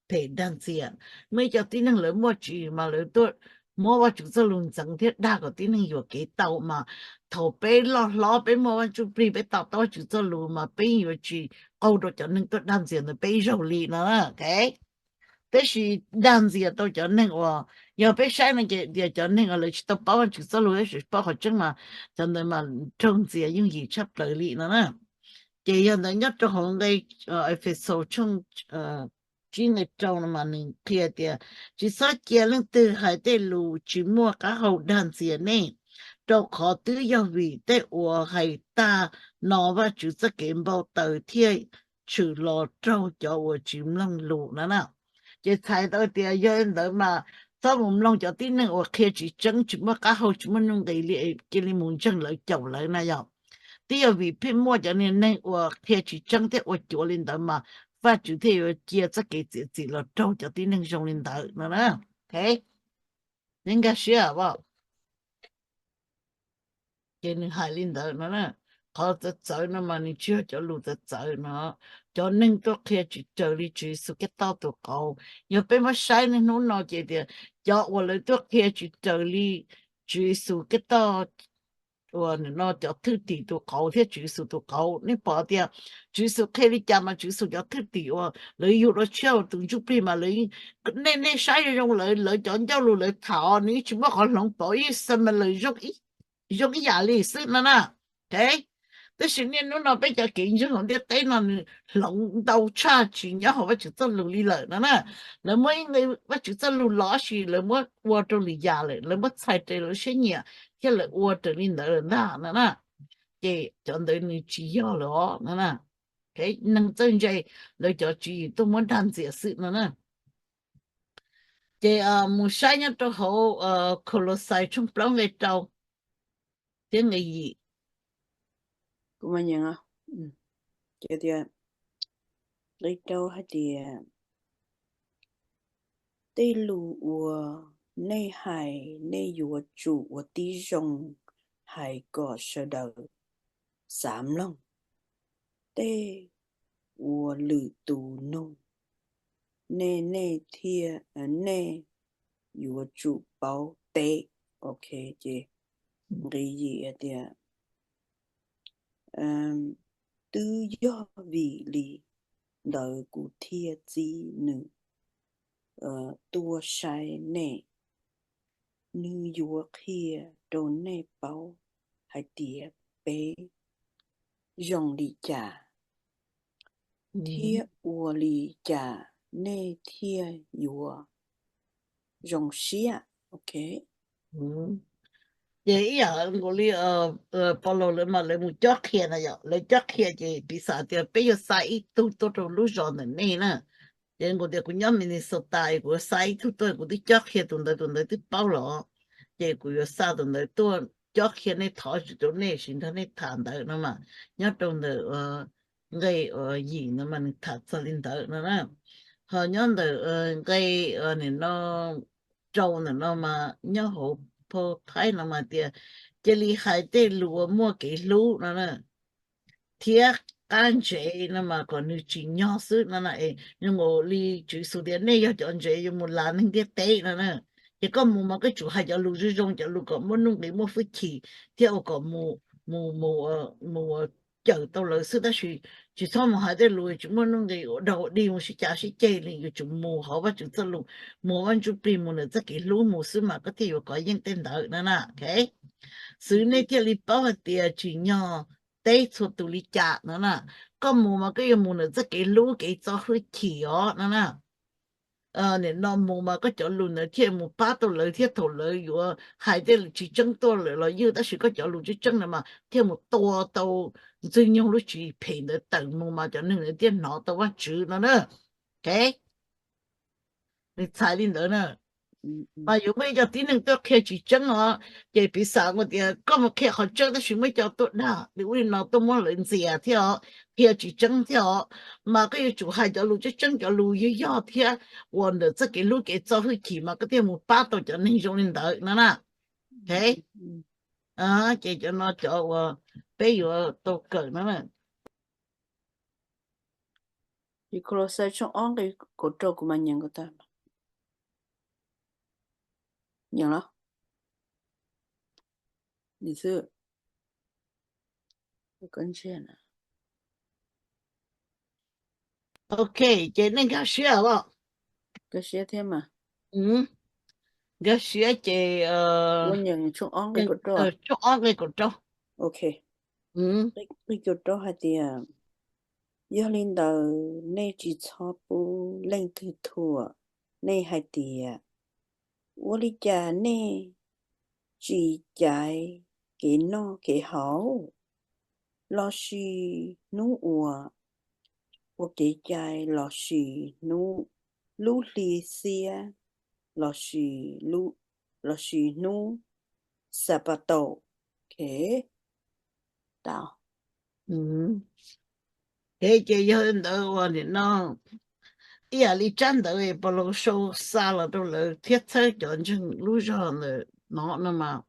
phem dag ntxias. Muaj ib co tib neeg lawv muaj tswv yim mas lawv tuaj muab Vajtswv txoj lus ntxeev thiab dag kom tib neeg yuam kev tau mas, thaum peb loj hlob peb muaj Vaj Ntsuj Plig peb to taub Vajtswv txoj lus mas peb yuav tsis qaug rau cov neeg tuaj dag ntxias ntawd peb ib zaug li no. Tab sis dag ntxias tau cov neeg uas, yog peb saib no ces tias cov neeg uas lawv tsis tau paub Vajtswv txoj lus, lawv tsis paub qhov tseeb mas cov ntawd mas raug ntxias yooj yim tshaj plaws li no na. Ces yog ntawd nyob rau hauv nqe Efexus tshooj tsib nqe rau no mas nws qhia tias, tsis txhob cia leej twg hais tej lus tsis muaj qab hau dag ntxias nej, rau qhov twb yog vim tej uas hais tag no Vajtswv txoj kev npau taws thiaj tshwm los raug cov uas tsis mloog lus no na. Ces txhais tau tias yog li ntawd mas txhob mus mloog cov tib neeg uas qhia tsis tseeb, tsis muaj qab hau, tsis muaj nuj nqis li, cia li mus ntseeg lawv, caum lawv na yom. Twb yog vim pheej muaj cov niag neeg uas qhia tsis tseeb thiab ua cuav li ntawd mas Vajtswv thiaj yuav cia txoj kev txiav txim los raug cov tib neeg zoo li ntawd no na. Neb nkag siab os. Ces nws hais li ntawd no na. Qhov txawv txawv no mas nws tsis yog cov lus txawv txawv no. Cov neeg tuaj qhia tsis raws li Tswv Yexus Khetos tus qauv. Yog peb muab saib niaj hnub no ces tias cov uas lawv tuaj qhia tsis raws li Tswv Yexus Khetos uas no cov thwj tim tus qauv thiab Tswv Yexus tus qauv, nej pom tias Tswv Yexus qhia li cas mas Tswv Yexus cov thwj tim uas lawv yug dua tshiab ua tus ntsuj plig mas lawv, nej, nej saib zoo zoo lawv, lawv cov ncauj lus lawv tham nws yeej tsis muaj qhov hloov pauv ib xamas lawm, zoo ib yam li xwb no na. Tab sis niaj hnub no peb cov kev ntseeg hauv ntiaj teb no nws hloov ntau tshaj tsis nyob hauv Vajtswv txoj lus li lawm no na. Lawv muab ib nqe Vajtswv txoj lus los sis lawv muab ua rau lwm yam lawm, lawv muab txhais raws lawv siab nyiam thiab lawv ua raws li ntawd lawm ntag no na. Ces cov ntawd nws tsis yog lawm os no na. Neeg txawj ntse lawv cov tswv yim tuaj muab dag ntxias xwb no na. Ces mus saib nyob rau hauv Kolosais tshooj plaub nqe rau thiab nqe yim. Kuv mas nyeem, ces tias, nqe rau hais tias, tej lus uas nej hais nej yuav tsum ua tib zoo hais kom sawv daws xav mloog. Tej uas lwm tus nug nej, nej thiaj, nej yuav tsum paub teb. Ok, ces nqe yim tias, twb yog vim li ntawd kuv thiaj txib nws tuaj saib nej. Nws yuav qhia rau nej paub hais tias peb zoo li cas thiab ua li cas nej thiaj yuav zoo siab. Ok. Ces ib yam nkaus li Paulus lawv mas lawv mus cob qhia na yom, lawv cob qhia ces piv xam tias peb yuav xa ib tug tuaj rau lub zos ntawm nej na. Ces nkaus tias kuv nyob Minnesota es kuv yuav xa ib tug tuaj, kuv twb cob qhia tus ntawd, tus ntawd twb paub los, ces kuv yuav xa tus ntawd tuaj cob qhia nej, thov Vajtswv rau nej, sis nrog nej tham ntawd no mas. Nyob rau ntawm nqe yim no mas nws tham txog li ntawd no na. Ho nyob ntawm nqe no rau ntawm no mas nyob hauv phau Thaib no mas tias, cia li hais tej lus uas muaj kev hlub no na, thiab qab ntsev no mas kom nws tsim nyog xwb no na. Es zoo nkaus li Tswv Yexus tias nej yog cov ntsev yuav mus las neeg ntiaj teb no na. Ces koj mus mas koj tsum hais cov lus zoo zoo, cov lus kom muaj nuj nqis muaj hwj chim thiab ua kom mus, mus, mus cawm tau lawv xwb, tab sis tsis txhob mus hais tej lus tsis muaj nuj nqis ua dog ua dig, mus sib cav sib ceg li. Yuav tsum mus hauv Vajtswv txoj lus, mus hauv Vaj Ntsuj Plig, mus ntawm txoj kev hlub mus xwb mas koj thiaj yuav kov yeej tej ntawd no na. Xwv nej thiaj li paub hais tias tsim nyog teb txhua tus li cas no na. Koj mus mas koj yuav mus ntawm txoj kev hlub kev txo hwj chim os no na. Nim no mus mas koj cov lus ntawd thiaj mus pab tau lawv thiab thaum lawv yuav hais tej tsis tseeb tuaj lawm los ywj, tab sis koj cov lus tseeb tseeb ntawd mas thiaj mus tua tau Ntxwg Nyoog lub tswv yim phem ntawd tawm mus mas cov neeg ntawd thiaj hnov tau Vajtswv no na. Ok, nws txhais li ntawd na. Mas yuav muaj ib co tib neeg tuaj qhia tsis tseeb os, ces piv xam ua tias koj mus qhia qhov tseeb tab sis muaj ib co tuaj dag li ub li no tuaj muab lawv ntxias thiab os, qhia tsis tseeb thiab os, mas koj yuav tsum hais cov lus tseeb tseeb, cov lus yog yog thiab uas ntawm txoj kev hlub kev txo hwj chim mas koj thiaj mus pab tau cov neeg zoo li ntawd no na. Ok, ces cov no cov uas peb yuav tau kawm no na. Ces Kolosai tshooj ob nqe kaum rau kuv mas nyeem kom tag. Nyob los, nws xwb. Koj ntsiag na. Ok, ces nej nkag siab os. Nkag siab thiab mas. Nkag siab ces, ua nyeem tshooj ob nqe kaum rau. Tshooj ob nqe kaum rau. Ok. Nqe kaum rau hais tias, yog li ntawd nej tsis txhob pub leej twg thuam nej hais tias, ua li cas nej tsis caiv kev noj kev haus, lossis hnub uas ua kev cai, lossis hnub lub hli xiab, lossis, lossis hnub Xanpataus. Ok, tau. Ces yog li ntawd uas nim no ib yam li tsab ntawv Paulus sau xa los rau lawv thiab txhawb cov ntseeg lub zog ntawm no no mas,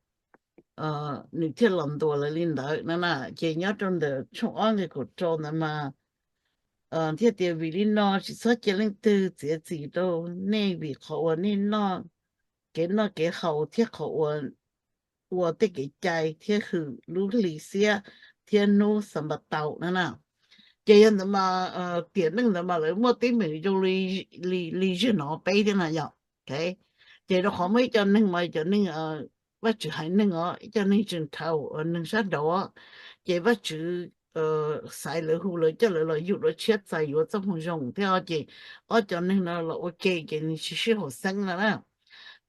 nws thiaj los ntuas lawv li ntawd no na. Ces nyob rau ntawm tshooj ob nqe kaum rau ntawd mas thiaj tias, vim li no tsis txhob cia leej twg txiav txim rau nej vim qhov uas nej noj kev noj kev haus thiab qhov uas ua tej kev cai thiab hwm lub hli xiab thiab hnub Xanpataus no na. Ces yog ntawd mas tiam neej ntawd mas lawv muaj teeb meem zoo li, li, li zig no peb thiab na yom. Ces rau qhov muaj ib co neeg mas cov neeg, Vajtswv haiv neeg os, ib co neeg Gentile, neeg sab nraud, ces Vajtswv xaiv lawv, hu lawv, coj lawv los yug dua tshiab txais yuav txoj moo zoo thiab os. Ces ob co neeg no los ua ke ces nws tsis sib haum xeeb no na.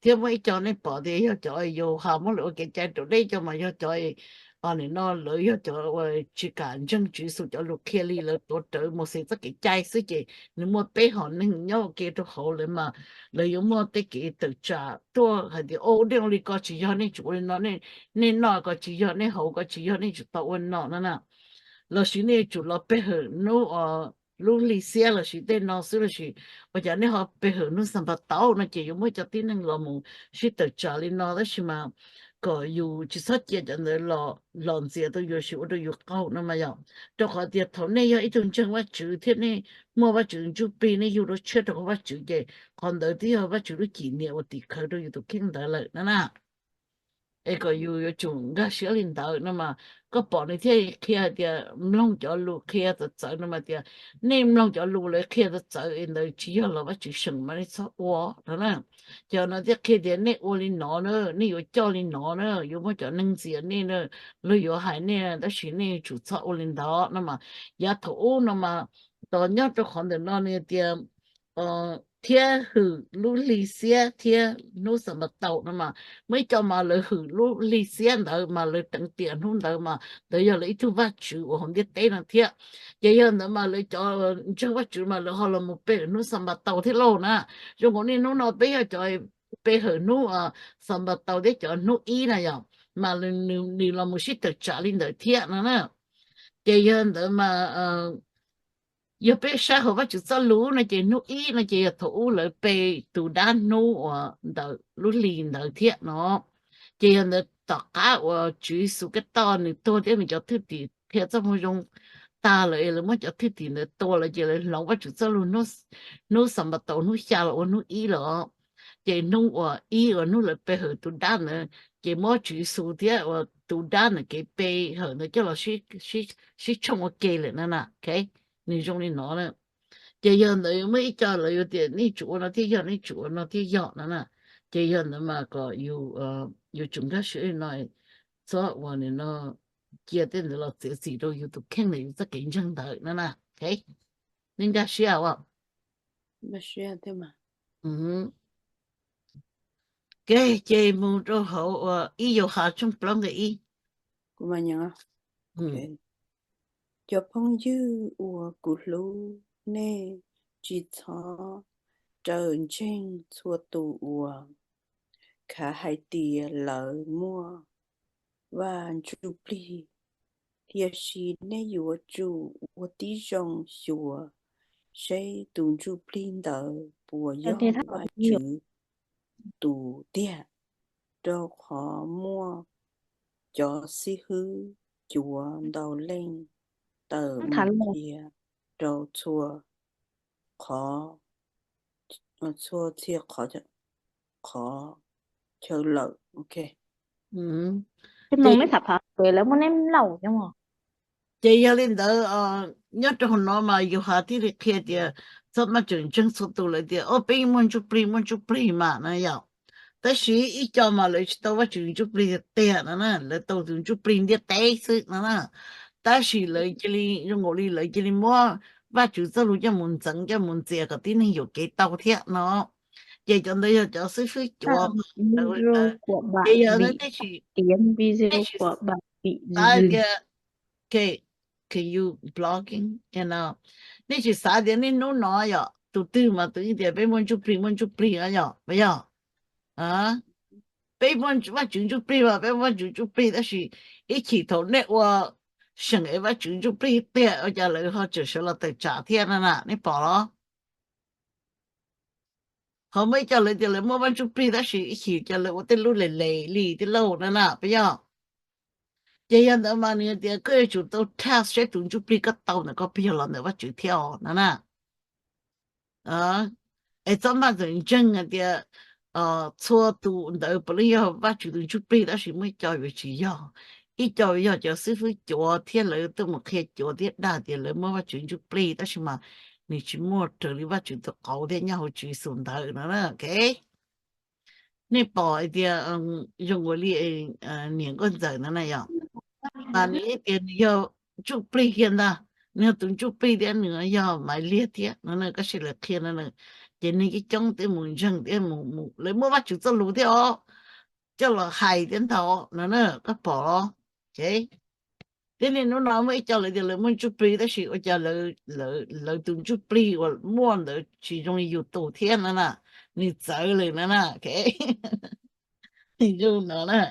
Thiab muaj ib co nej pom tias yog cov Yauhas muab lawv ua kev cai raus deb, cov mas yog cov, nim no lawv yog cov uas tsis kam ntseeg Tswv Yexus cov lus qhia li, lawv tuav rawv Mauxes txoj kev cai xwb. Ces nws muaj peb hom neeg nyob ua ke rau hauv lawv mas lawv yuav muaj tej kev tawm tsam tuaj hais tias, o, nej ua li ko tsis yog, nej tsum ua li no, nej noj ko tsis yog, nej haus ko tsis yog, nej tsum tau ua no no na. Lossis nej tsum los pe hawm hnub, lub hli xiab lossis tej no xwb, lossis ua cas nej ho pe hawm hnub Xanpataus no. Ces yuav muaj cov tib neeg los mus sib tawm tsam li no, tab sis mas kom yus tsis txhob cia cov ntawd los ntxias rau yus, sis ua rau yus qaug no mas yom. Rau qhov tias thaum nej yog ib tug ntseeg Vajtswv thiab nej muaj Vajtswv ntsuj plig, nej yug dua tshiab rau qhov Vajtswv, ces qhov ntawd twb yog Vajtswv lub cim niam uas tim khawv rau yus tus kheej ntawd lawm no na. Es kom yus yuav tsum nkag siab li ntawd no mas, koj pom nws thiaj qhia hais tias, mloog cov lus qhia txawv txawv no mas tias, nej mloog cov lus lawv qhia txawv txawv es ntawd tsis yog los Vajtswv seem mas nej txhob ua no na. Ces no thiaj qhia tias nej ua li no na, nej yuav coj li no na, yuav muaj cov neeg ntxias nej na, luag yuav hais nej, tab sis nej tsum txhob ua li ntawd no mas. Yav thaum ub no mas, tos nyob rau qhov ntawm no nws tias, thiab hwm lub hli xiab thiab hnub Xanpataus no mas, muaj ib co mas lawv hwm lub hli xiab ntawd mas lawv teev tiam hnub ntawd mas ntawd yog lawv ib tug vaj tswv uas hauv ntiaj teb no thiab. Ces yog ntawd mas lawv cov ntseeg Vajtswv mas lawv ho los mus pe hawm hnub Xanpataus thiab lauj na. Zoo nkaus niaj hnub no peb yog cov pe hawm hnub Xanpataus thiab cov hnub ib na yom, mas nws los mus sib tawm tsam li ntawd thiab no na. Ces yog ntawd mas yog peb saib hauv Vajtswv txoj lus no ces hnub ib no ces yog thaum ub lawv pe tus dab hnub uas ntawm lub hli ntawd thiab no. Ces yog ntawd tom qab uas Tswv Yexus Khetos nws tuag thiab nws cov thwj tim qhia txoj moo zoo tag lawm, lawv muab cov thwj tim ntawd tua lawm ces lawv hloov Vajtswv txoj lus hnub Xanpataus hnub xya los ua hnub ib lawm. Ces hnub uas ib uas hnub lawv pe hawm tus dab ntawd ces muab Tswv Yexus thiab uas tus dab ntawd kev pe hawm ntawd coj los sib tshooj ua ke lawm no na. Nws zoo li no na. Ces yog ntawd muaj ib co lawv yuav tias nej tsum ua no thiaj yog, nej tsum ua no thiaj yog no na. Ces yog ntawd mas kom yus yuav tsum nkag siab li no, txhob ua li no, cia tej ntawd los txiav txim rau yus tus kheej ntawm yus txoj kev ntseeg ntawd no na. Nej nkag siab as? Ces mus rau hauv uas ib Yauhas tshooj plaub nqe ib. Cov phooj ywg uas kuv hlub, nej tsis txhob raws ntseeg txhua tus uas khav hais tias lawv muaj Vaj Ntsujplig, tiam sis nej yuav tsum ua tib zoo xyuas seb tus Ntsujplig ntawd puas yog Vajtswv tus tiag, rau qhov muaj cov xib hwb cuav ntau leej tawm mus qhia rau txhua qhov, txhua txhia qhov, qhov chaw lawm. Ok. Ces lawv muab neb laum cov. Ces yog li ntawd, nyob rau hauv no mas yus ha thiaj li qhia tias txhob maj tseem ntseeg txhua tus lawv tias o peb muaj ntsuj plig muaj ntsuj plig mas na yom. Tab sis ib co mas lawv tsis tau Vajtswv ntsuj plig tiag tiag no na, lawv tau tus ntsuj plig ntiaj teb xwb no na. Tab sis lawv cia li zoo nkaus li lawv cia li muab Vajtswv txoj lus coj mus ntxeev coj mus ntxias kom tib neeg yuam kev tau thiab no. Ces cov ntawd yog cov xib fwb cuav. Ces yog nej tsis, nej tsis xav tias, can you blogging? Nej tsis xav tias niaj hnub no yom tus twg mas tus yeej tias peb muaj ntsuj plig muaj ntsuj plig no yom, puas yog? Peb muaj Vajtswv ntsuj plig mas peb muaj Vajtswv ntsuj plig, tab sis ib chim thaum nej ua seem es Vajtswv ntsuj plig tiag ua cas lawv ho tseem sawv los tawm tsam thiab no na, nej pom los? Ho muaj ib co lawv tias lawv muaj Vaj Ntsuj Plig tab sis ib chim cas lawv ua tej lub les les li tij laug no na, puas yog? Ces yog ntawd mas nws tias koj yuav tsum tau test seb tus Ntsuj Plig koj tau ntawd koj puas yog los ntawm Vajtswv thiab os no na. Es txhob maj txawm ntseeg hais tias txhua tus ntawd puav leej yog Vajtswv tus Ntsuj Plig tab sis muaj ib co yuav tsis yog. Ib co yog cov xib fwb cuav thiab lawv tuaj mus qhia cuav thiab dag tias lawv muaj Vajtswv Ntsuj Plig tab sis mas nws tsis muaj raws li Vajtswv tus qauv thiab nyob hauv Tswv Yexus ntawd no na. Nej pom hais tias zoo ua li niam nkauj ntxawm no na yom, mas nws tias nws yog Ntsuj Plig kiag ntag, nws yog tus Ntsuj Plig thiab nws yog Maiv Liag thiab no na, koj sim lawv qhia no na. Ces neeg coob coob thiaj mus ntseeg thiab lawv muaj Vajtswv txoj lus thiab os, coj los hais thiab ntag no na, koj pom los? Thiab niaj hnub no muaj ib co lawv tias lawv muaj Ntsuj Plig tab sis ua cas lawv tus Ntsuj Plig uas muaj ntawd tsis zoo li yus tus thiab no na, nws txawv lawm no na. Zoo no na.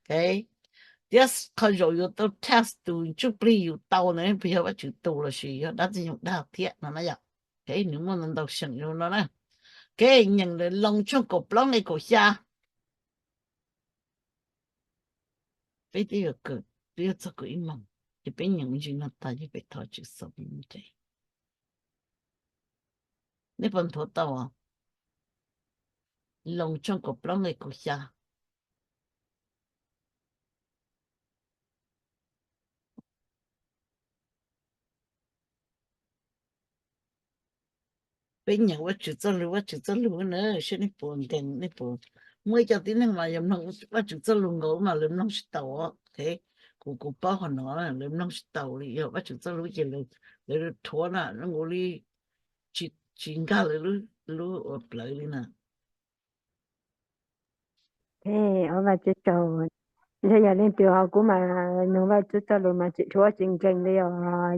Thiab qhov zaum yuav tau test tus Ntsuj Plig yus tau ntawd puas yog Vajtswv tus lossis yog dab tsi yoog dag thiab no na yom. Nws muaj ntau ntau seem zoo no na. Nyeem Loos tshooj kaum plaub nqe kaum xya. Peb twb yuav kawm, twb yuav txog kaum ib moos, ces peb nyeem me ntsis no tas ces peb thov Tswv xaus. Nej puas nthuav tau? Loos tshooj kaum plaub nqe kaum xya. Peb nyeem Vajtswv txoj lus, Vajtswv txoj lus na, seb nej puas nkees, nej puas. Muaj ib co tib neeg mas yog mloog Vajtswv txoj lus nkaus mas lawv mloog tsis taus. Kuv, kuv paub qhov no, lawv mloog tsis taus li, yog Vajtswv txoj lus ces lawv rhuav na, zoo nkaus li tsis nkag lawv lub ua plawv li na. Yog yog leej twg ho kuv mas nug Vajtswv txoj lus mas tsis dhuav tsis nkees li os.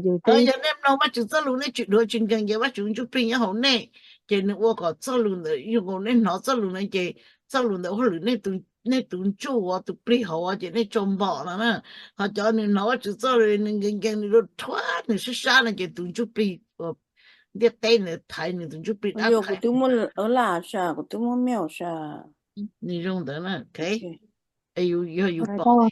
Yus twb, yog nej mloog Vajtswv txoj lus nej tsis dhuav tsis nkees ces Vajtswv Ntsuj Plig nyob hauv nej, ces nws ua kom txoj lus ntawd, yog nej hnov txoj lus ntawd ces txoj lus ntawd hauj lwm nej tus ntsuj ua tus plig hauv ces nej tso npom no na. Ho cov nws hnov Vajtswv txoj lus nws nkees nkees nws rhuav nws sab sab no ces tus ntsuj plig ntiaj teb ntawd thaiv nws tus ntsuj plig dab thaiv. Kuv twb muab mail sa, kuv twb muab mail sa. Nws zoo ntawd na. Yog yus pom,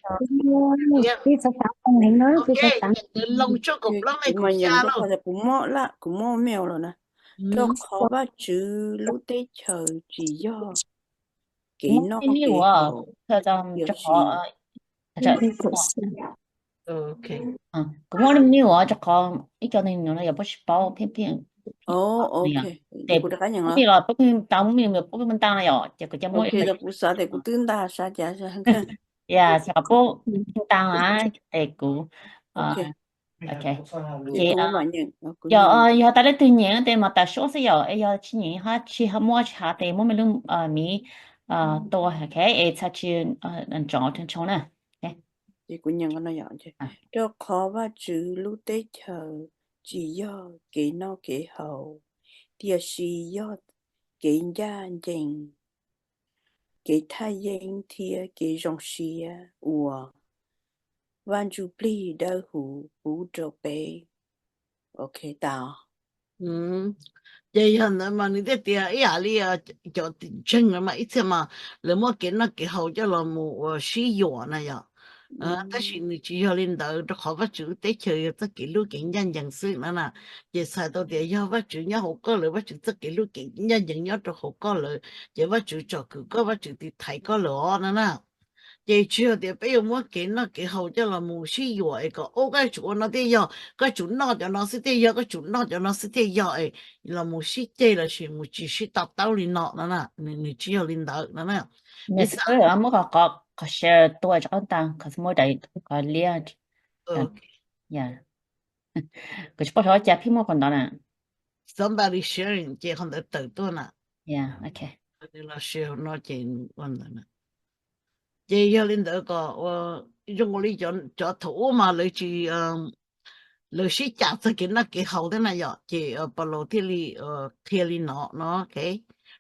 Loos tshooj kaum plaub nqe kaum xya los, kuv muab mail los na. Rau qhov Vajtswv lub teb chaws tsis yog kev noj kev haus, tiam sis kuv muab mail rau qhov ib co neeg no yog puab tsis paub pheej pheej. Ces kuv rov qab nyeem los, peb tau muab mail, peb muab ntaus no yom, ces kuv cia muab, kuv xav tias kuv twb ntaus sa cas. Yog xav kom puab ntaus na, ces kuv, ces yog tas leej twg nyeem ces mas tas suab xwb yom, es yog tsis nyeem ho tsis muaj tsis hav ces muab mej lub miv tua es txhaj tsis ntsoov tshau na. Rau qhov Vajtswv lub teb chaws tsis yog kev noj kev haus, tiam sis yog kev ncaj ncees, kev thaj yeeb thiab kev zoo siab uas Vaj Ntsuj Plig Dawb Huv pub rau peb. Ok, tas. Ces yog ntawd mas nws thiaj tias ib yam li cov tim ntseeg no mas ib txhia mas lawv muab kev noj kev haus coj los mus ua sib yuam na yom. Tab sis nws tsis yog li ntawd, rau qhov Vajtswv lub teb chaws yog txoj kev hlub kev ncaj ncees xwb no na. Ces txhais tau tias yog Vajtswv nyob hauv koj lawm, Vajtswv txoj kev hlub kev ncaj ncees nyob rau hauv koj lawm, ces Vajtswv tsom kwm koj, Vajtswv tiv thaiv koj lawm os no na. Ces tsis yog tias peb yuav muab kev noj kev haus coj los mus sib yuam es kom, o, koj yuav tsum ua no thiaj yog, koj yuav tsum noj cov no xwb thiaj yog, koj yuav tsum noj cov no xwb thiaj yog es los mus sib ceg lossis mus tsis sib to taub li no no na. Nws tsis yog li ntawd no na. Muab qhov, qhov share tua rov qab ntag, qhov muab daim qhov liab. Kuv tsis paub xyov ua cas pheej muaj qhov ntawd na. Somebody sharing ces qhov ntawd tawm tuaj na. Nws los share no ces nws ua ntawd na. Ces yog li ntawd kom zoo ua li cov thaum ub mas lawv tsis, lawv sib cam txog kev noj kev haus thiab na yom, ces Paulus thiaj li qhia li no no.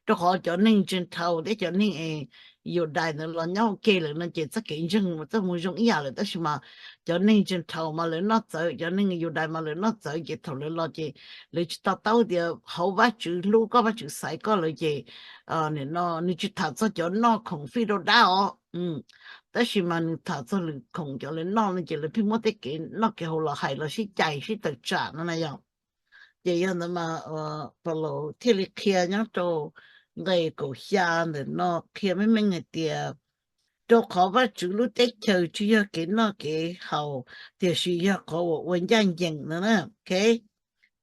Rau qhov cov neeg Gentile thiab cov neeg Yudais ntawd los nyob ua ke lawm no ces txoj kev ntseeg txoj mus zoo ib yam lawm, tab sis mas cov neeg Gentile mas lawv noj txawv, cov neeg Yudais mas lawv noj txawv, ces thaum lawv los ces lawv tsis to taub tias hauv Vajtswv hlub koj, Vajtswv xaiv koj lawm ces no nws tsis tham txog cov noj khoom fij rau dab os, tab sis mas nws tham txog lwm khoom cov lawv noj no ces lawv pheej muab tej kev noj kev haus los hais los sib cais sib tawm tsam no na yom. Ces yog ntawd mas Paulus thiaj li qhia nyob rau nqe kaum xya ntawm no qhia meej meej hais tias, rau qhov Vajtswv lub teb chaws tsis yog kev noj kev haus, tiam sis yog qhov uas ua ncaj ncees no na,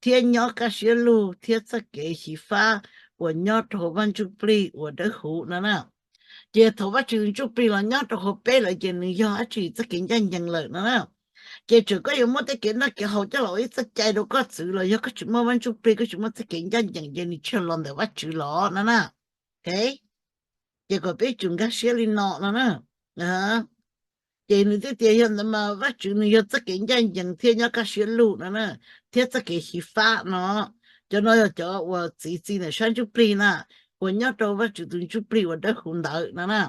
thiab nyob kaj siab lug thiab txoj kev xyiv fab uas nyob rau hauv Vaj Ntsujplig uas dawb huv no na. Ces thaum Vajtswv Ntsujplig los nyob rau hauv peb lawm ces nws yog dab tsi? Txoj kev ncaj ncees lawm no na. Ces txawm koj yuav muab tej kev noj kev haus coj los ua ib txoj cai rau koj txwv los yog koj tsis muaj Vaj Ntsujplig, koj tsis muaj txoj kev ncaj ncees ces nws tsis los ntawm Vajtswv los no na. Ces kom peb tsum nkag siab li no no na. Ces nws thiaj tias yog ntawd mas Vajtswv nws yog txoj kev ncaj ncees thiab nyob kaj siab lug no na, thiab txoj kev xyiv fab no. Cov no yog cov uas txiv txi ntawm sab ntsuj plig na, uas nyob rau Vajtswv tus ntsuj plig uas dawb huv ntawd no na.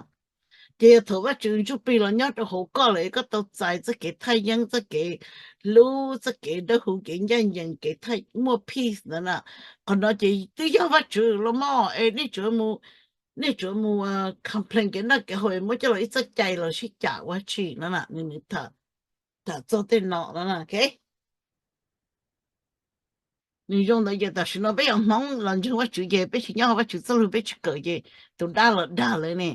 Ces yog thaum Vajtswv ntsuj plig los nyob rau hauv koj lawm es koj tau txais txoj kev thaj yeeb, txoj kev hlub, txoj kev dawb huv, kev ncaj ncees, kev muaj peace ntawd na, qhov no ces twb yog Vajtswv los mas es nej tsuas mus, nej tsuas mus complain kev noj kev haus es muab coj los ib txoj cai los sib cam ua dab tsi no na. Nws tham txog tej no no na. Nws zoo ntawd ces tam sim no peb yog Hmoob los ntseeg Vajtswv ces peb tsis nyob hauv Vajtswv txoj lug, peb tsis kawm ces tus dab los dag lawv ne.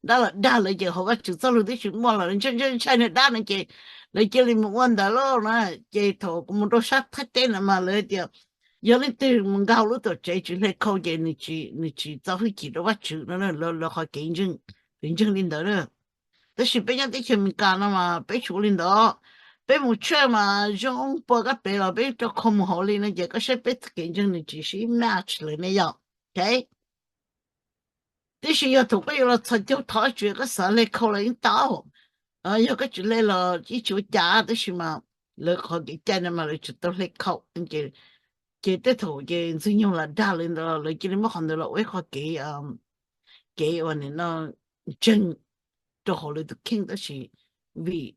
Dab los dag lawv ces hauv Vajtswv txoj lug twb tsis muaj los ntshai ntshai ntshai nws dab no ces lawv cia li mus ua ntawd lauj na. Ces thaum kuv mus rau sab Thaib teb na mas lawv tias yog leej twg mus nkag hauv lub tuam tsev tsis hle khau ces nws tsis txo hwj chim rau Vajtswv no, lawv qhov kev ntseeg, kev ntseeg li ntawd na. Tab sis peb nyob teb chaws Amelikas no mas peb tsis ua li ntawd. Peb mus church mas zoo pua kab pem los peb rau khau mus hauv li no ces koj saib peb txoj kev ntseeg nws tsis sib match lawm ne yom. Tiam sis yog thaum koj yuav los txhos caug thov Vajtswv koj xav hle khau los yeej tau. Yog koj tsis hle los yeej tsis ua cas, tab sis mas lawv qhov kev cai no mas lawv tsis tau hle khau. Ces tej thaum ces Ntxwg Nyoog lam dag lawv ntawd los lawv cia li muab qhov ntawd los ua ib qho kev, kev uas nim no ntseeg rau hauv lawv tus kheej, tab sis vim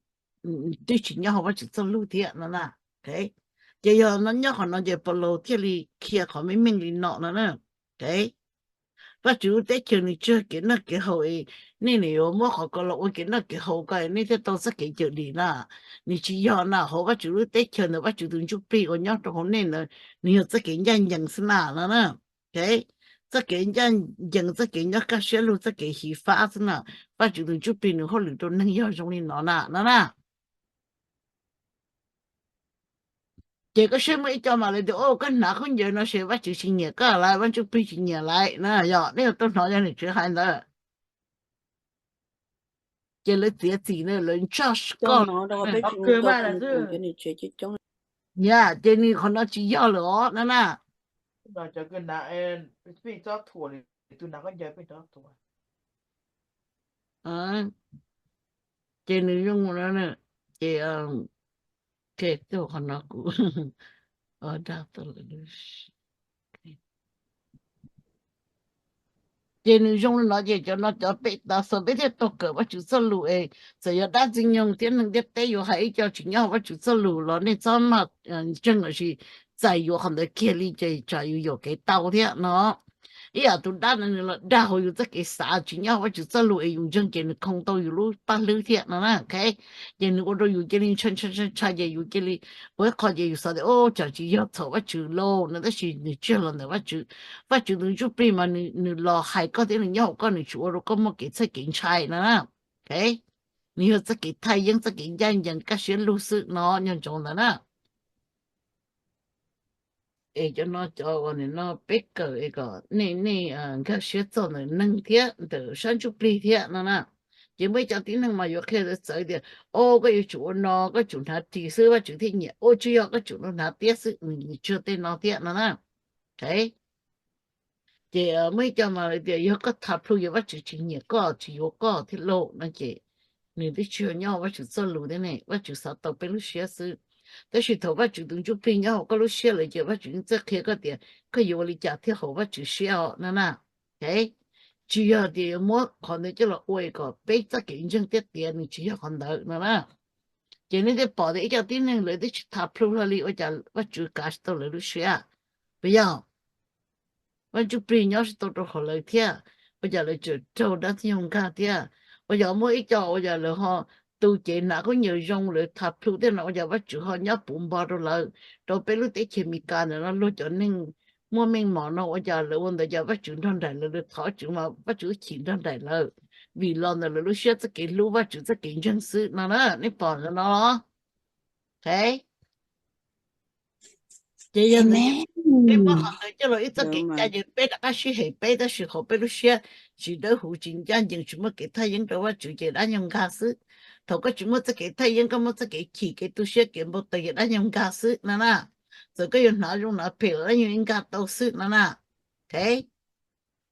twb tsis nyob hauv Vajtswv txoj lug thiab no na. Ces yog no nyob qhov no ces Paulus thiaj li qhia qhov meej meej li no no na. Vajtswv lub teb chaws nws tsis yog kev noj kev haus es nej nim yuav muab qhov ko los ua kev noj kev haus ko nej thiaj tau txoj kev cawm dim na. Nws tsis yog na, hauv Vajtswv lub teb chaws ntawd Vajtswv tus ntsuj plig uas nyob rau hauv nej ntawd nws yog txoj kev ncaj ncees xwb na no na. Txoj kev ncaj ncees, txoj kev nyob kaj siab lug, txoj kev xyiv fab xwb na. Vajtswv tus ntsuj plig nws hauj lwm rau neeg yog zoo li no na no na. Ces koj saib muaj ib co mas lawv tias, o, koj hnav khaub ncaws no ces Vajtswv tsis nyiam koj lawm, Vaj Ntsujplig tsis nyiam lawm na, yog nej yuav tau hnov yog niam tsev hais ntawd. Ces lawv txiav txim na, lawv judge koj. Yog, ces nws qhov no tsis yog lawm os no na. Ces nws zoo no, ces qhov no kuv ces nws zoo li no ces cov no cov pem tas xov peb thiaj tau kawm Vajtswv txoj lus es txawm yog dab Ntxwg Nyoog thiab neeg ntiaj teb yuav hais ib co tsis nyob hauv Vajtswv txoj lus los nej txhob maj ntseeg lossis txais yuav qhov ntawd kiag li ces tsam yus yuam kev tau thiab no. Ib yam tus dab no nws los dag hauv yus txoj kev xav tsis nyob hauv Vajtswv txoj lus es yus ntseeg ces nws khoo tau yus lub paj hlwb thiab no na. Ces nws ua rau yus cia li ntshai ntshai ntshai ntshai ces yus cia li ua ib qho ces yus xav tias, o, tsam tsis yog txhaum Vajtswv lauj no, tab sis nws tsis yog los ntawm Vajtswv. Vajtswv tus Ntsuj Plig mas nws los hais koj thiab nws nyob hauv koj, nws tsis ua rau koj muaj kev txhawj kev ntshai no na. Nws yog txoj kev thaj yeeb, txoj kev ncaj ncees kaj siab lug xwb no, nco ntsoov ntawd na. Es cov no cov uas nim no peb kawm es kom nej, nej nkag siab txog ntawm neeg thiab ntawm sab ntsuj plig thiab no na. Ces muaj ib co tib neeg mas yuav qhia txawv tias, o, koj yuav tsum ua no, koj tsum hnav ris xwb Vajtswv thiaj nyiam. O, tsis yog, koj tsum hnav tiab xwb, nws tsis yog tej no thiab no na. Ces muaj ib co mas lawv tias yog koj tham plhu ces Vajtswv tsis nyiam koj, tsis yuav koj thiab lauj no ces nws twb tsis yog nyob hauv Vajtswv txoj lus thiab ne. Vajtswv xav tau peb lub siab xwb. Tab sis thaum Vajtswv tus Ntsuj Plig nyob hauv koj lub siab lawm ces Vajtswv yeej txawj qhia koj tias koj yuav ua li cas thiaj haum Vajtswv siab os no na. Tsis yog tias yuav muab qhov ntawd coj los ua kom peb txoj kev ntseeg thiab tiav, nws tsis yog qhov ntawd no na. Ces nej thiaj pom tias ib co tib neeg lawv twb tsis tham plhu hlo li ua cas Vajtswv kav tsis tau lawv lub siab. Puas yog? Vaj Ntsuj Plig nyob tsis tau rau hauv lawv thiab, ua cas lawv tseem raug dab txwj nyoog nkag thiab. Ua cas muaj ib co ua cas lawv ho tu cev hnav khaub ncaws zoo, lawv tham plhu thiab no ua cas Vajtswv ho nyob puv npo rau lawv. Rau peb lub teb chaws Amelikas ntawm no luag cov neeg muaj meej mom no ua cas lawv ua ntawd cas Vajtswv nrog nraim lawv, lawv thov Vajtswv mas Vajtswv chim nrog nraim lawv, vim los ntawm lawv lub siab txoj kev hlub Vajtswv txoj kev ntseeg xwb no na. Nej pom ntawm no los? Ces yog ntawd, peb muab qhov ntawd coj los ib txoj kev cai ces peb rov qab sib hem peb, tab sis qhov peb lub siab tsis dawb huv, tsis ncaj ncees, tsis muaj kev thaj yeeb rau Vajtswv ces dab nyoog nkag xwb. Thaum koj tsis muaj txoj kev thaj yeeb, koj muaj txoj kev chim, kev tu siab, kev npau taws ces dab nyoog nkag xwb no na. Txawm koj yuav hnav zoo hnav phem los dab nyoog nkag tau xwb no na.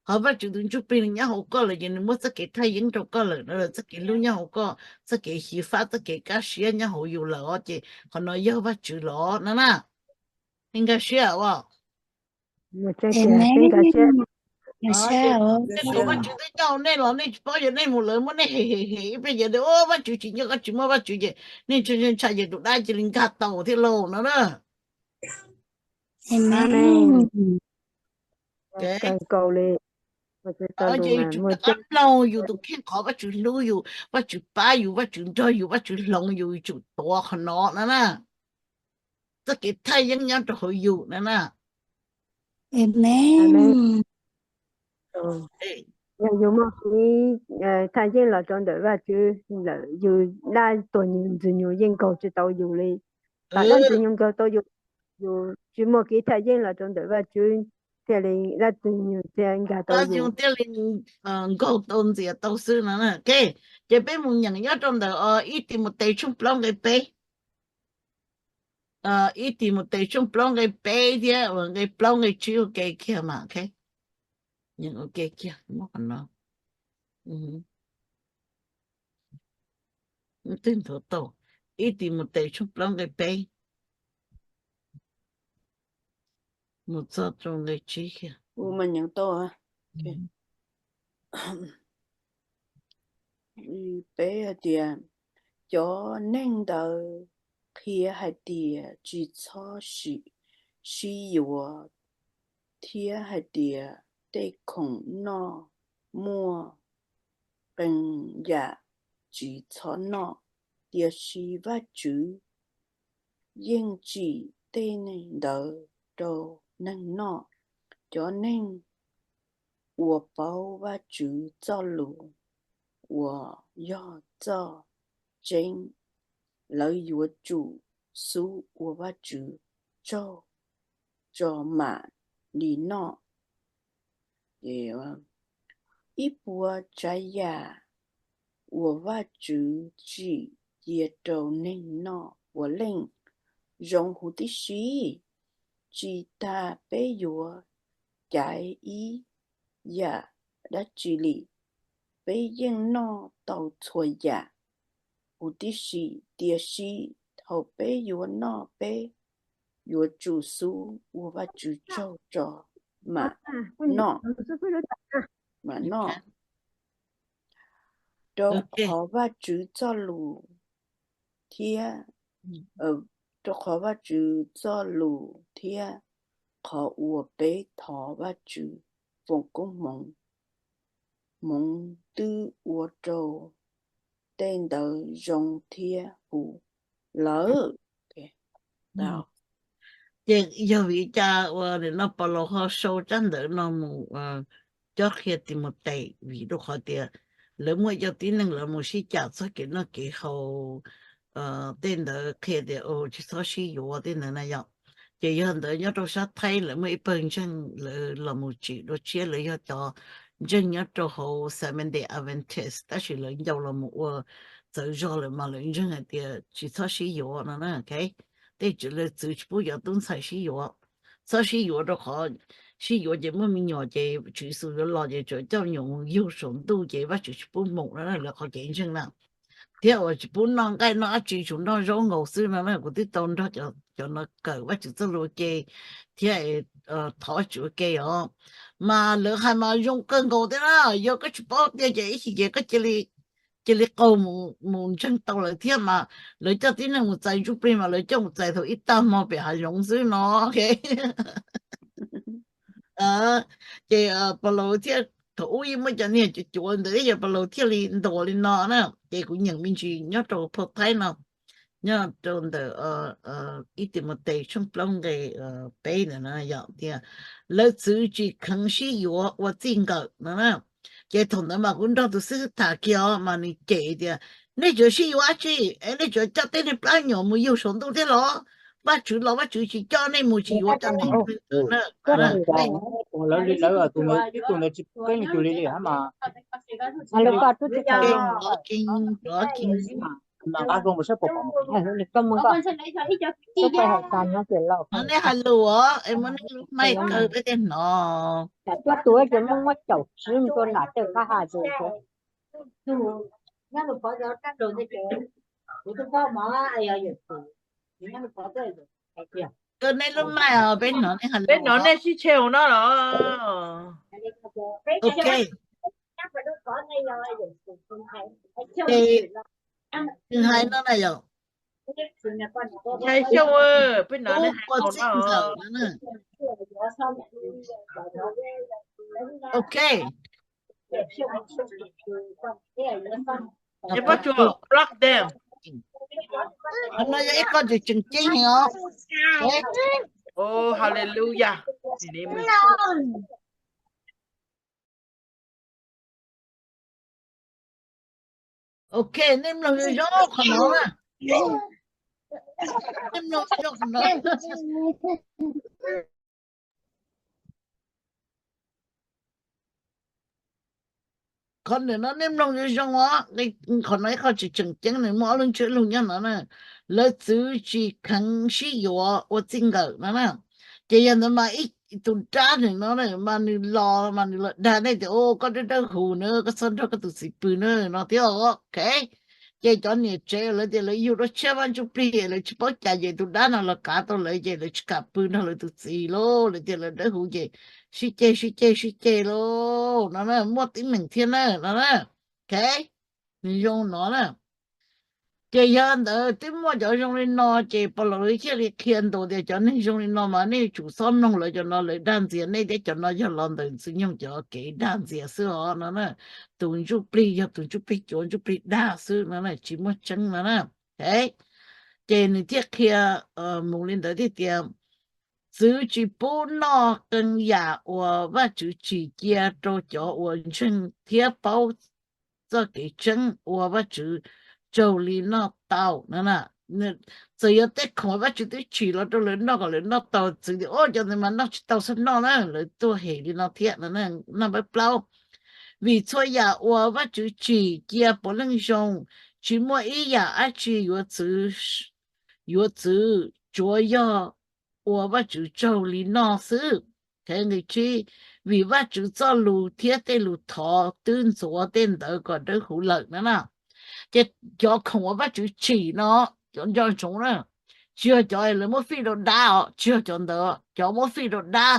Qhov Vajtswv tus Ntsuj Plig nws nyob hauv koj lawm ces nws muab txoj kev thaj yeeb rau koj lawm no, txoj kev hlub nyob hauv koj, txoj kev xyiv fab, txoj kev kaj siab nyob hauv yus lawm os, ces qhov no yog Vajtswv los no na. Nej nkag siab os. Thaum Vajtswv twb nyob hauv nej los nej tsis paub, yog nej mus lawv muab nej hem hem hem ib pliag ces, o, Vajtswv tsis nyob, koj tsis muaj Vajtswv ces nej ntshai ntshai ces tus dab cia li nkag tau thiab lauj no na. Ces yus tsum rov qab mloog yus tus kheej qhov Vajtswv hlub yus, Vajtswv pab yus, Vajtswv nrog yus, Vajtswv hloov yus, yus tsum tuav qhov no no na. Txoj kev thaj yeeb nyob rau hauv yus no na. Yog yus muaj kev thaj yeeb los rau ntawm Vajtswv lawm, yus dab tuag nyoog ntxwg nyoog yeej nkaug tsis tau yus li. Dab ntxwg nyoog nkaug tau yus, yus tsis muaj kev thaj yeeb los rau ntawm Vajtswv thiaj li dab ntxwg nyoog thiaj nkag tau yus, thiaj li nkaug tau ntxias tau xwb no. Ces peb mus nyeem nyob rau ntawm ib Timautes tshooj plaub nqe peb. Ib Timautes tshooj plaub nqe peb thiab nqe plaub nqe tsib ua ke kiag mas. Ua ke kiag, muab qhov no. Twb nthuav tau. Ib Timautes tshooj plaub nqe peb mus txog rau nqe tsib kiag. Peb hais tias, cov neeg ntawd qhia hais tias tsis txhob sib yuav, thiab hais tias tej khoom noj muaj qee yam tsis txhob noj, tiam sis Vajtswv yeej tsim tej ntawd rau neeg noj. Cov neeg uas paub Vajtswv txoj lus uas yog txoj tseeb, lawv yuav tsum xub ua Vajtswv tsaug tso mam li noj. Ib puas tsav yam uas Vajtswv tsim cia rau neeg noj puav leej zoo huv tib si. Tsis tas peb yuav caiv ib yam dab tsi li, peb yeej noj tau txhua yam huv tib si, tiam sis thaum peb yuav noj peb yuav tsum xub ua Vajtswv tsaug tso mam noj, mam noj, rau qhov Vajtswv txoj lus thiab, rau qhov Vajtswv txoj lus thiab qhov uas peb thov Vajtswv. foom koob hmoov, hmoov twb ua rau tej ntawd zoo thiab huv lawm. Ces yog vim li cas uas nim no Paulus ho sau tsab ntawv no mus cob qhia Timautes? Vim rau qhov tias lawv muaj cov tib neeg lawv mus sib cam txog kev noj kev haus, tej ntawd qhia tias tsis txhob sib yuav tej ntawd na yom. Ces yog ntawd nyob rau sab Thaib lawv muaj ib pawg ntseeg lawv los mus tsim dua tshiab, lawv yog cov ntseeg nyob rau hauv Seventh Day Adventist tab sis lawv ncau los mus ua txawv zog lawm mas lawv ntseeg hais tias tsis txhob sib yuav no na. Tej lawv txwv tsis pub cov tub ntxhais sib yuav, txhob sib yuav rau qhov sib yuav ces muaj me nyuam ces Tswv Yexus yuav los ces tsuas coj me nyuam mus yug saum ntuj ces Vajtswv tsis pub mus no na, lawv qhov kev ntseeg na. Thiab uas tsis pub noj nqaij noj dab tsi, tsuas noj zaub nkaus xwb no na. Kuv twb tau nrog cov no kawm Vajtswv txoj lus ua ke thiab thov Vajtswv ua ke os. Mas lawv hais mas zoo kawg nkaus thiab na, yog koj tsis paub tiag ces ib chim ces koj cia li qaug mus ntseeg tau lawv thiab mas. Lawv coj tib neeg mus txais ntsuj plig mas lawv coj mus txais thaum ib tag hmo pem hav zoov xwb no. Ces Paulus thiaj, thaum ub yeej muaj cov niag cuav cuav ntawd, yog Paulus thiaj li ntuas li no na. Ces kuv nyeem me ntsis nyob rau phau Thaib no, nyob rau ntawm ib Timautes tshooj plaub nqe peb ntawm no yom, tias lawv txwv tsis kheev sib yuav ua txij nkawm no na. Ces thaum ntawd mas kuv nrog tus xib hwb tham kiag os mas nws cem tias, nej tsuas sib yuav dab tsi es nej tsuas coj tej niag plab nyuam mus yug saum ntuj thiab los? Vajtswv los Vajtswv tsis coj nej mus tsis yuav cov neeg na. Nej hais lus os es muab nej lub mic kaw peb thiaj hnov. Kaw nej lub mic os, peb hnov nej hais lus. Peb hnov nej sib tsheej no los. Ok. Ces nws hais no na yom. Ntshai xyoo, peb hnov nej hais ua txij nkawm no na. Ok. Qhov no yog ib qho tseem tseem ceeb heev os. Hallelujah. Ok, nej mloog zoo zoo qhov no na. Nej mloog zoo zoo qhov no. Qhov ntawm no nej mloog zoo zoo os, qhov no ib qho tseem tseem ceeb, nws muaj ob lub ntsiab lus nyob no na. Lawv txwv tsis kheev sib yuav ua txij nkawm no na. Ces yog ntawd mas ib tus dab ntawm no mas nws los mas nws los dag nej tias, koj dawb dawb huv na, koj txhob nrog koj tus txiv pw na no thiab. Ok, ces cov niam tsev lawv tias lawv yug dua tshiab vaj ntsuj plig lawv tsis paub cas ces tus dab no los kav tau lawv ces lawv tsis kam pw nrog lawv tus txiv lauj, lawv tias lawv dawb huv ces sib ceg sib ceg sib ceg lauj no, muaj teeb meem thiab na no. Ok, nws zoo no na. Ces yog ntawd twb muaj cov zoo li no ces Paulus thiaj li qhia ntuas tias cov neeg zoo li no mas nej yuav tsum txhob mloog lawv, cov no lawv dag ntxias nej thiab cov no yog los ntawm Ntxwg Nyoog cov kev dag ntxias xwb os no na. Tus ntsuj plig yog tus ntsuj plig cuav, ntsuj plig dag xwb no na, tsis muaj tseeb no na. Ces nws thiaj qhia mus li ntawd thiab tias, txwv tsis pub noj qee yam uas Vajtswv tsim cia rau cov uas ntseeg thiab paub txoj kev tseeb uas Vajtswv tsaug li noj tau no. Txawm yog tej khoom Vajtswv twb tsim los rau lawv noj kom lawv noj tau, txwv tias, o, cov ntawd mas noj tsis tau, txhob noj na, lawv tuaj hem li no thiab no. Naj npawb plaub, vim txhua yam uas Vajtswv tsim cia puav leej zoo, tsis muaj ib yam dab tsi yuav txwv, yuav txwv, tsuav yog ua Vajtswv tsaug li noj xwb. Nqe tsib, vim Vajtswv txoj lus thiab tej lus thov twb ntxuav tej ntawd kom dawb huv lawm no na. Ces cov khoom uas Vajtswv tsim no, cov nco ntsoov na, tsis yog cov lawv muab fij rau dab os, tsis yog cov ntawd, cov muab fij rau dab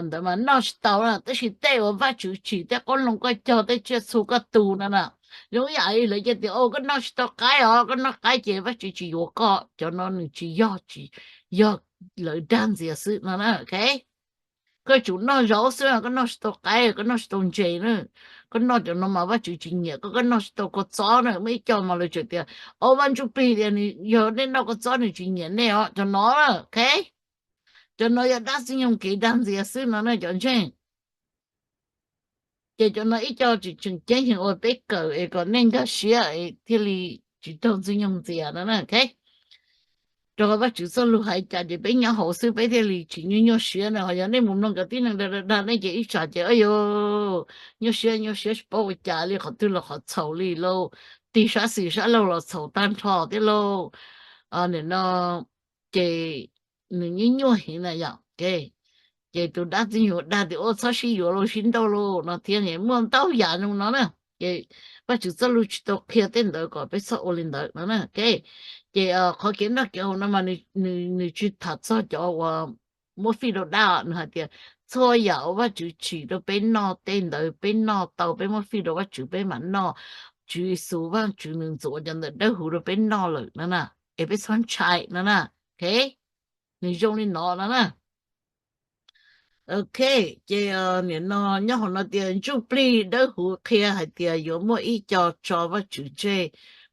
ntawd mas noj tsis tau na, tab sis tej uas Vajtswv tsim, tej qoob loo koj cog, tej tsiaj txhu koj tu no na, zoo yam li lawv cia tias, o, koj noj tsis tau qaib os, koj noj qaib ces Vajtswv tsis yuav koj, cov no nws tsis yog, tsis yog, lawv dag ntxias xwb no na. Koj tsum noj zaub xwb, koj noj tsis tau qaib, koj noj tsis tau ntses na. Koj noj cov no mas Vajtswv tsis nyiam koj, koj noj tsis tau kua txob na. Muaj ib co mas lawv tseem tias, o, Vaj Ntsuj Plig tias nws yog nej noj kua txob nws tsis nyiam nej os, cov no na, ok. Cov no yog dab ntxwg nyoog kev dag ntxias xwb no na cov ntseeg. Ces cov no ib co tseem ceeb heev uas peb kawm es kom nej nkag siab es thiaj li tsis raug ntxwg nyoog ntxias no na, ok. Rau qhov Vajtswv txoj lus hais cas ces peb nyob hauv xwb peb thiaj li tsis nyuaj nyuaj siab na. Ho yog nej mus mloog cov tib neeg dag dag dag nej ces ib tsam ces, o, nyuaj siab nyuaj siab tsis paub ua cas li, qhov twg los qhov txhaum li lauj, tig sab xis sab laug los txhaum tag nrho thiab lauj. Nim no ces nws nyuaj nyuaj heev na yom. Ces tus dab ntxwg nyoog dag tias, ua txhob sib yuav lauj, sib nrauj lauj no thiab, muaj ntau yam zoo no na. Ces Vajtswv txoj lus tsis tau qhia tej ntawd kom peb txhob ua li ntawd no na. Ces qhov kev noj kev haus no mas nws tsis tham txog cov uas muab fij rau dab, nws hais tias txhua yam uas Vajtswv tsim rau peb noj tej ntawd peb noj tau, peb muab fij rau Vajtswv peb mam noj. Tswv Yexus Vajtswv nws ntxuav cov ntawd dawb huv rau peb noj lawm no na, es peb txhob ntshai no na. Ok, nws zoo li no no na. Ok, ces nim no nyob hauv no tias Ntsuj Plig dawb huv qhia hais tias yuav muaj ib co tso Vajtswv tseg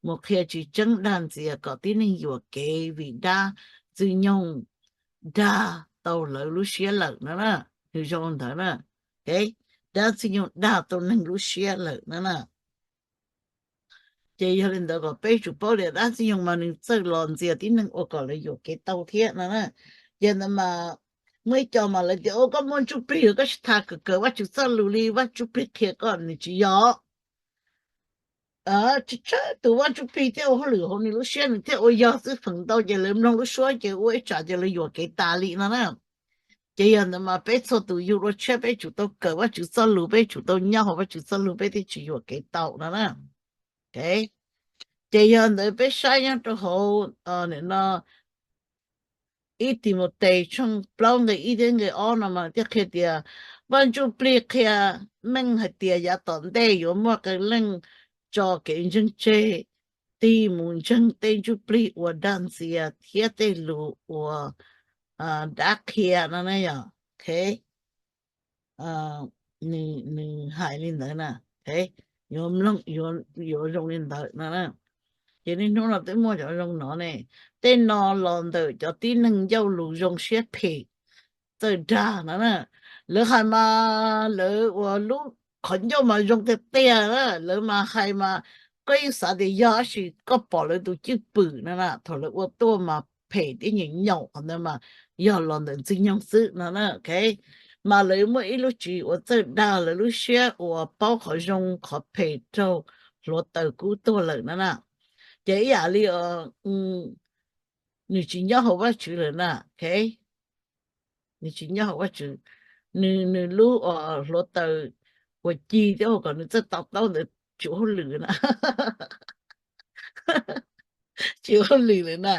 mus qhia tsis tseeb dag ntxias kom tib neeg yuam kev vim dab ntxwg nyoog dag tau lawv lub siab lawm no na. Nws zoo ntawd na. Dab ntxwg nyoog dag tau neeg lub siab lawm no na. Ces yog li ntawd kom peb tsum paub tias dab ntxwg nyoog mas nws txawj los ntxias tib neeg ua kom lawv yuam kev tau thiab no na. Yog ntawd mas muaj ib co mas lawv tias, o, koj muaj Ntsuj Plig koj tsis tham kawm kawm Vajtswv txoj lus li, Vaj Ntsuj Plig qhia koj, nws tsis yog. Tsis tshaj tus Vaj Ntsuj Plig thiaj ua hauj lwm hauv nws lub siab nws thiaj ua yog xwb, feem ntau ces lawv mloog lub suab ces ua ib tsam ces lawv yuam kev tas li no na. Ces yog ntawd mas peb txhua tus yug dua tshiab peb tsum tau kawm Vajtswv txoj lus, peb tsum tau nyob hauv Vajtswv txoj lus peb thiaj tsis yuam kev tau no na. Ces yog ntawd peb saib nyob rau hauv nim no ib Timautes tshooj plaub nqe ib thiab nqe ob no mas thiaj qhia tias Vaj Ntsuj Plig qhia meej hais tias yav tom ntej yuav muaj qee leej tso kev ntseeg tseg, tig mus ntseeg tej ntsuj plig uas dag ntxias thiab tej lus uas dab qhia no na yom. Nws hais li ntawd na, yuav zoo li ntawd no. Ces niaj hnub no twb muaj cov zoo no ne, tej no los ntawm cov tib neeg ncauj lus zoo siab phem txawj dag no na. Lawv hais mas lawv ua lub qhov ncauj mas zoo tiag tiag na, lawv mas hais mas koj yeej xav tias yog, tab sis koj pom lawv tus cwj pwm no na, thaum lawv ua tuaj mas phem thiab nyaum nyaum, qhov ntawd mas yog los ntawm Ntxwg Nyoog xwb no na. Mas lawv muaj ib lub tswv yim uas txawj dag lawv lub siab uas paub qhov zoo qhov phem raug hluav taws kub tuag lawm no na. Ces ib yam li nws tsis nyob hauv Vajtswv lawm na. Nws tsis nyob hauv Vajtswv, nws, nws lub hluav taws uas ci thiab ua kom nws txawj to taub ntawd tsis ua hauj lwm na. Tsis ua hauj lwm lawm na.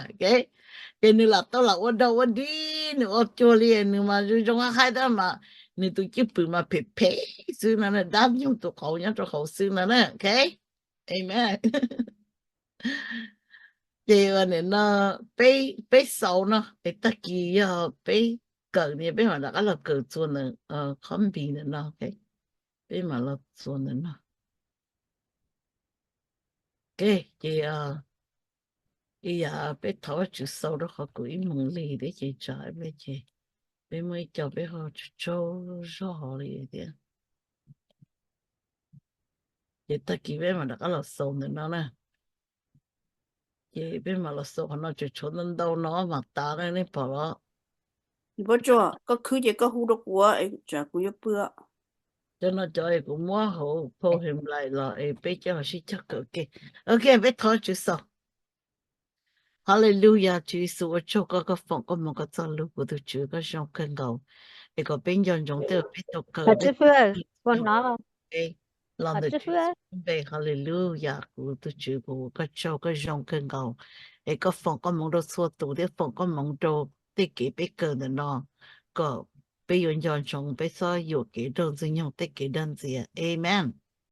Ces nws lam tau lam ua dog ua dig, nws ua cuag li nws mas zoo zoo haib tab mas nws tus cwj pwm mas phem phem xwb no, dab nyoog tus qauv nyob rau hauv xwb no na. Amen. Ces ua nim no peb xaus no es tag kis yog peb kawm ni peb mam rov qab los kawm txuas ntawm qhov npis ntawm no. Peb mam los txuas ntawm no. Ok, ces ib yam peb thov Vajtswv xaus rau qhov kuv ib moos lig thiab ces tsam peb ces peb muaj ib co peb ho tsaug zog li thiab. Ces tag kis peb mam rov qab los xaus ntawm no na. Ces peb mam los xaus qhov no, tseem tshuav ntau ntau no mam tas na, nej pom los? Pob Tsuas, koj khwb ces koj hu rau kuv, tsam kuv yuav pw. Cov no cov es kuv muab hauv phau Henplais los es peb cov ho sib cog kawm ke. Ok, peb thov Tswv xaus. Hallelujah, Tswv Yexus ua tsaug koj, koj foom koj hmoov koj txoj lus, kuv tus Tswv koj zoo kawg nkaus. Es kom peb nco ntsoov tej uas peb tau kawm, los ntawm Tswv Yexus npe. Hallelujah, kuv tus Tswv, kuv ua koj tsaug koj zoo kawg nkaus. Es koj foom koj hmoov rau txhua tus thiab foom koj hmoov rau tej kev peb kawm ntawm no, kom peb yuav nco ntsoov peb txhob yuam kev raug Ntxwg Nyoog tej kev dag ntxias. Amen.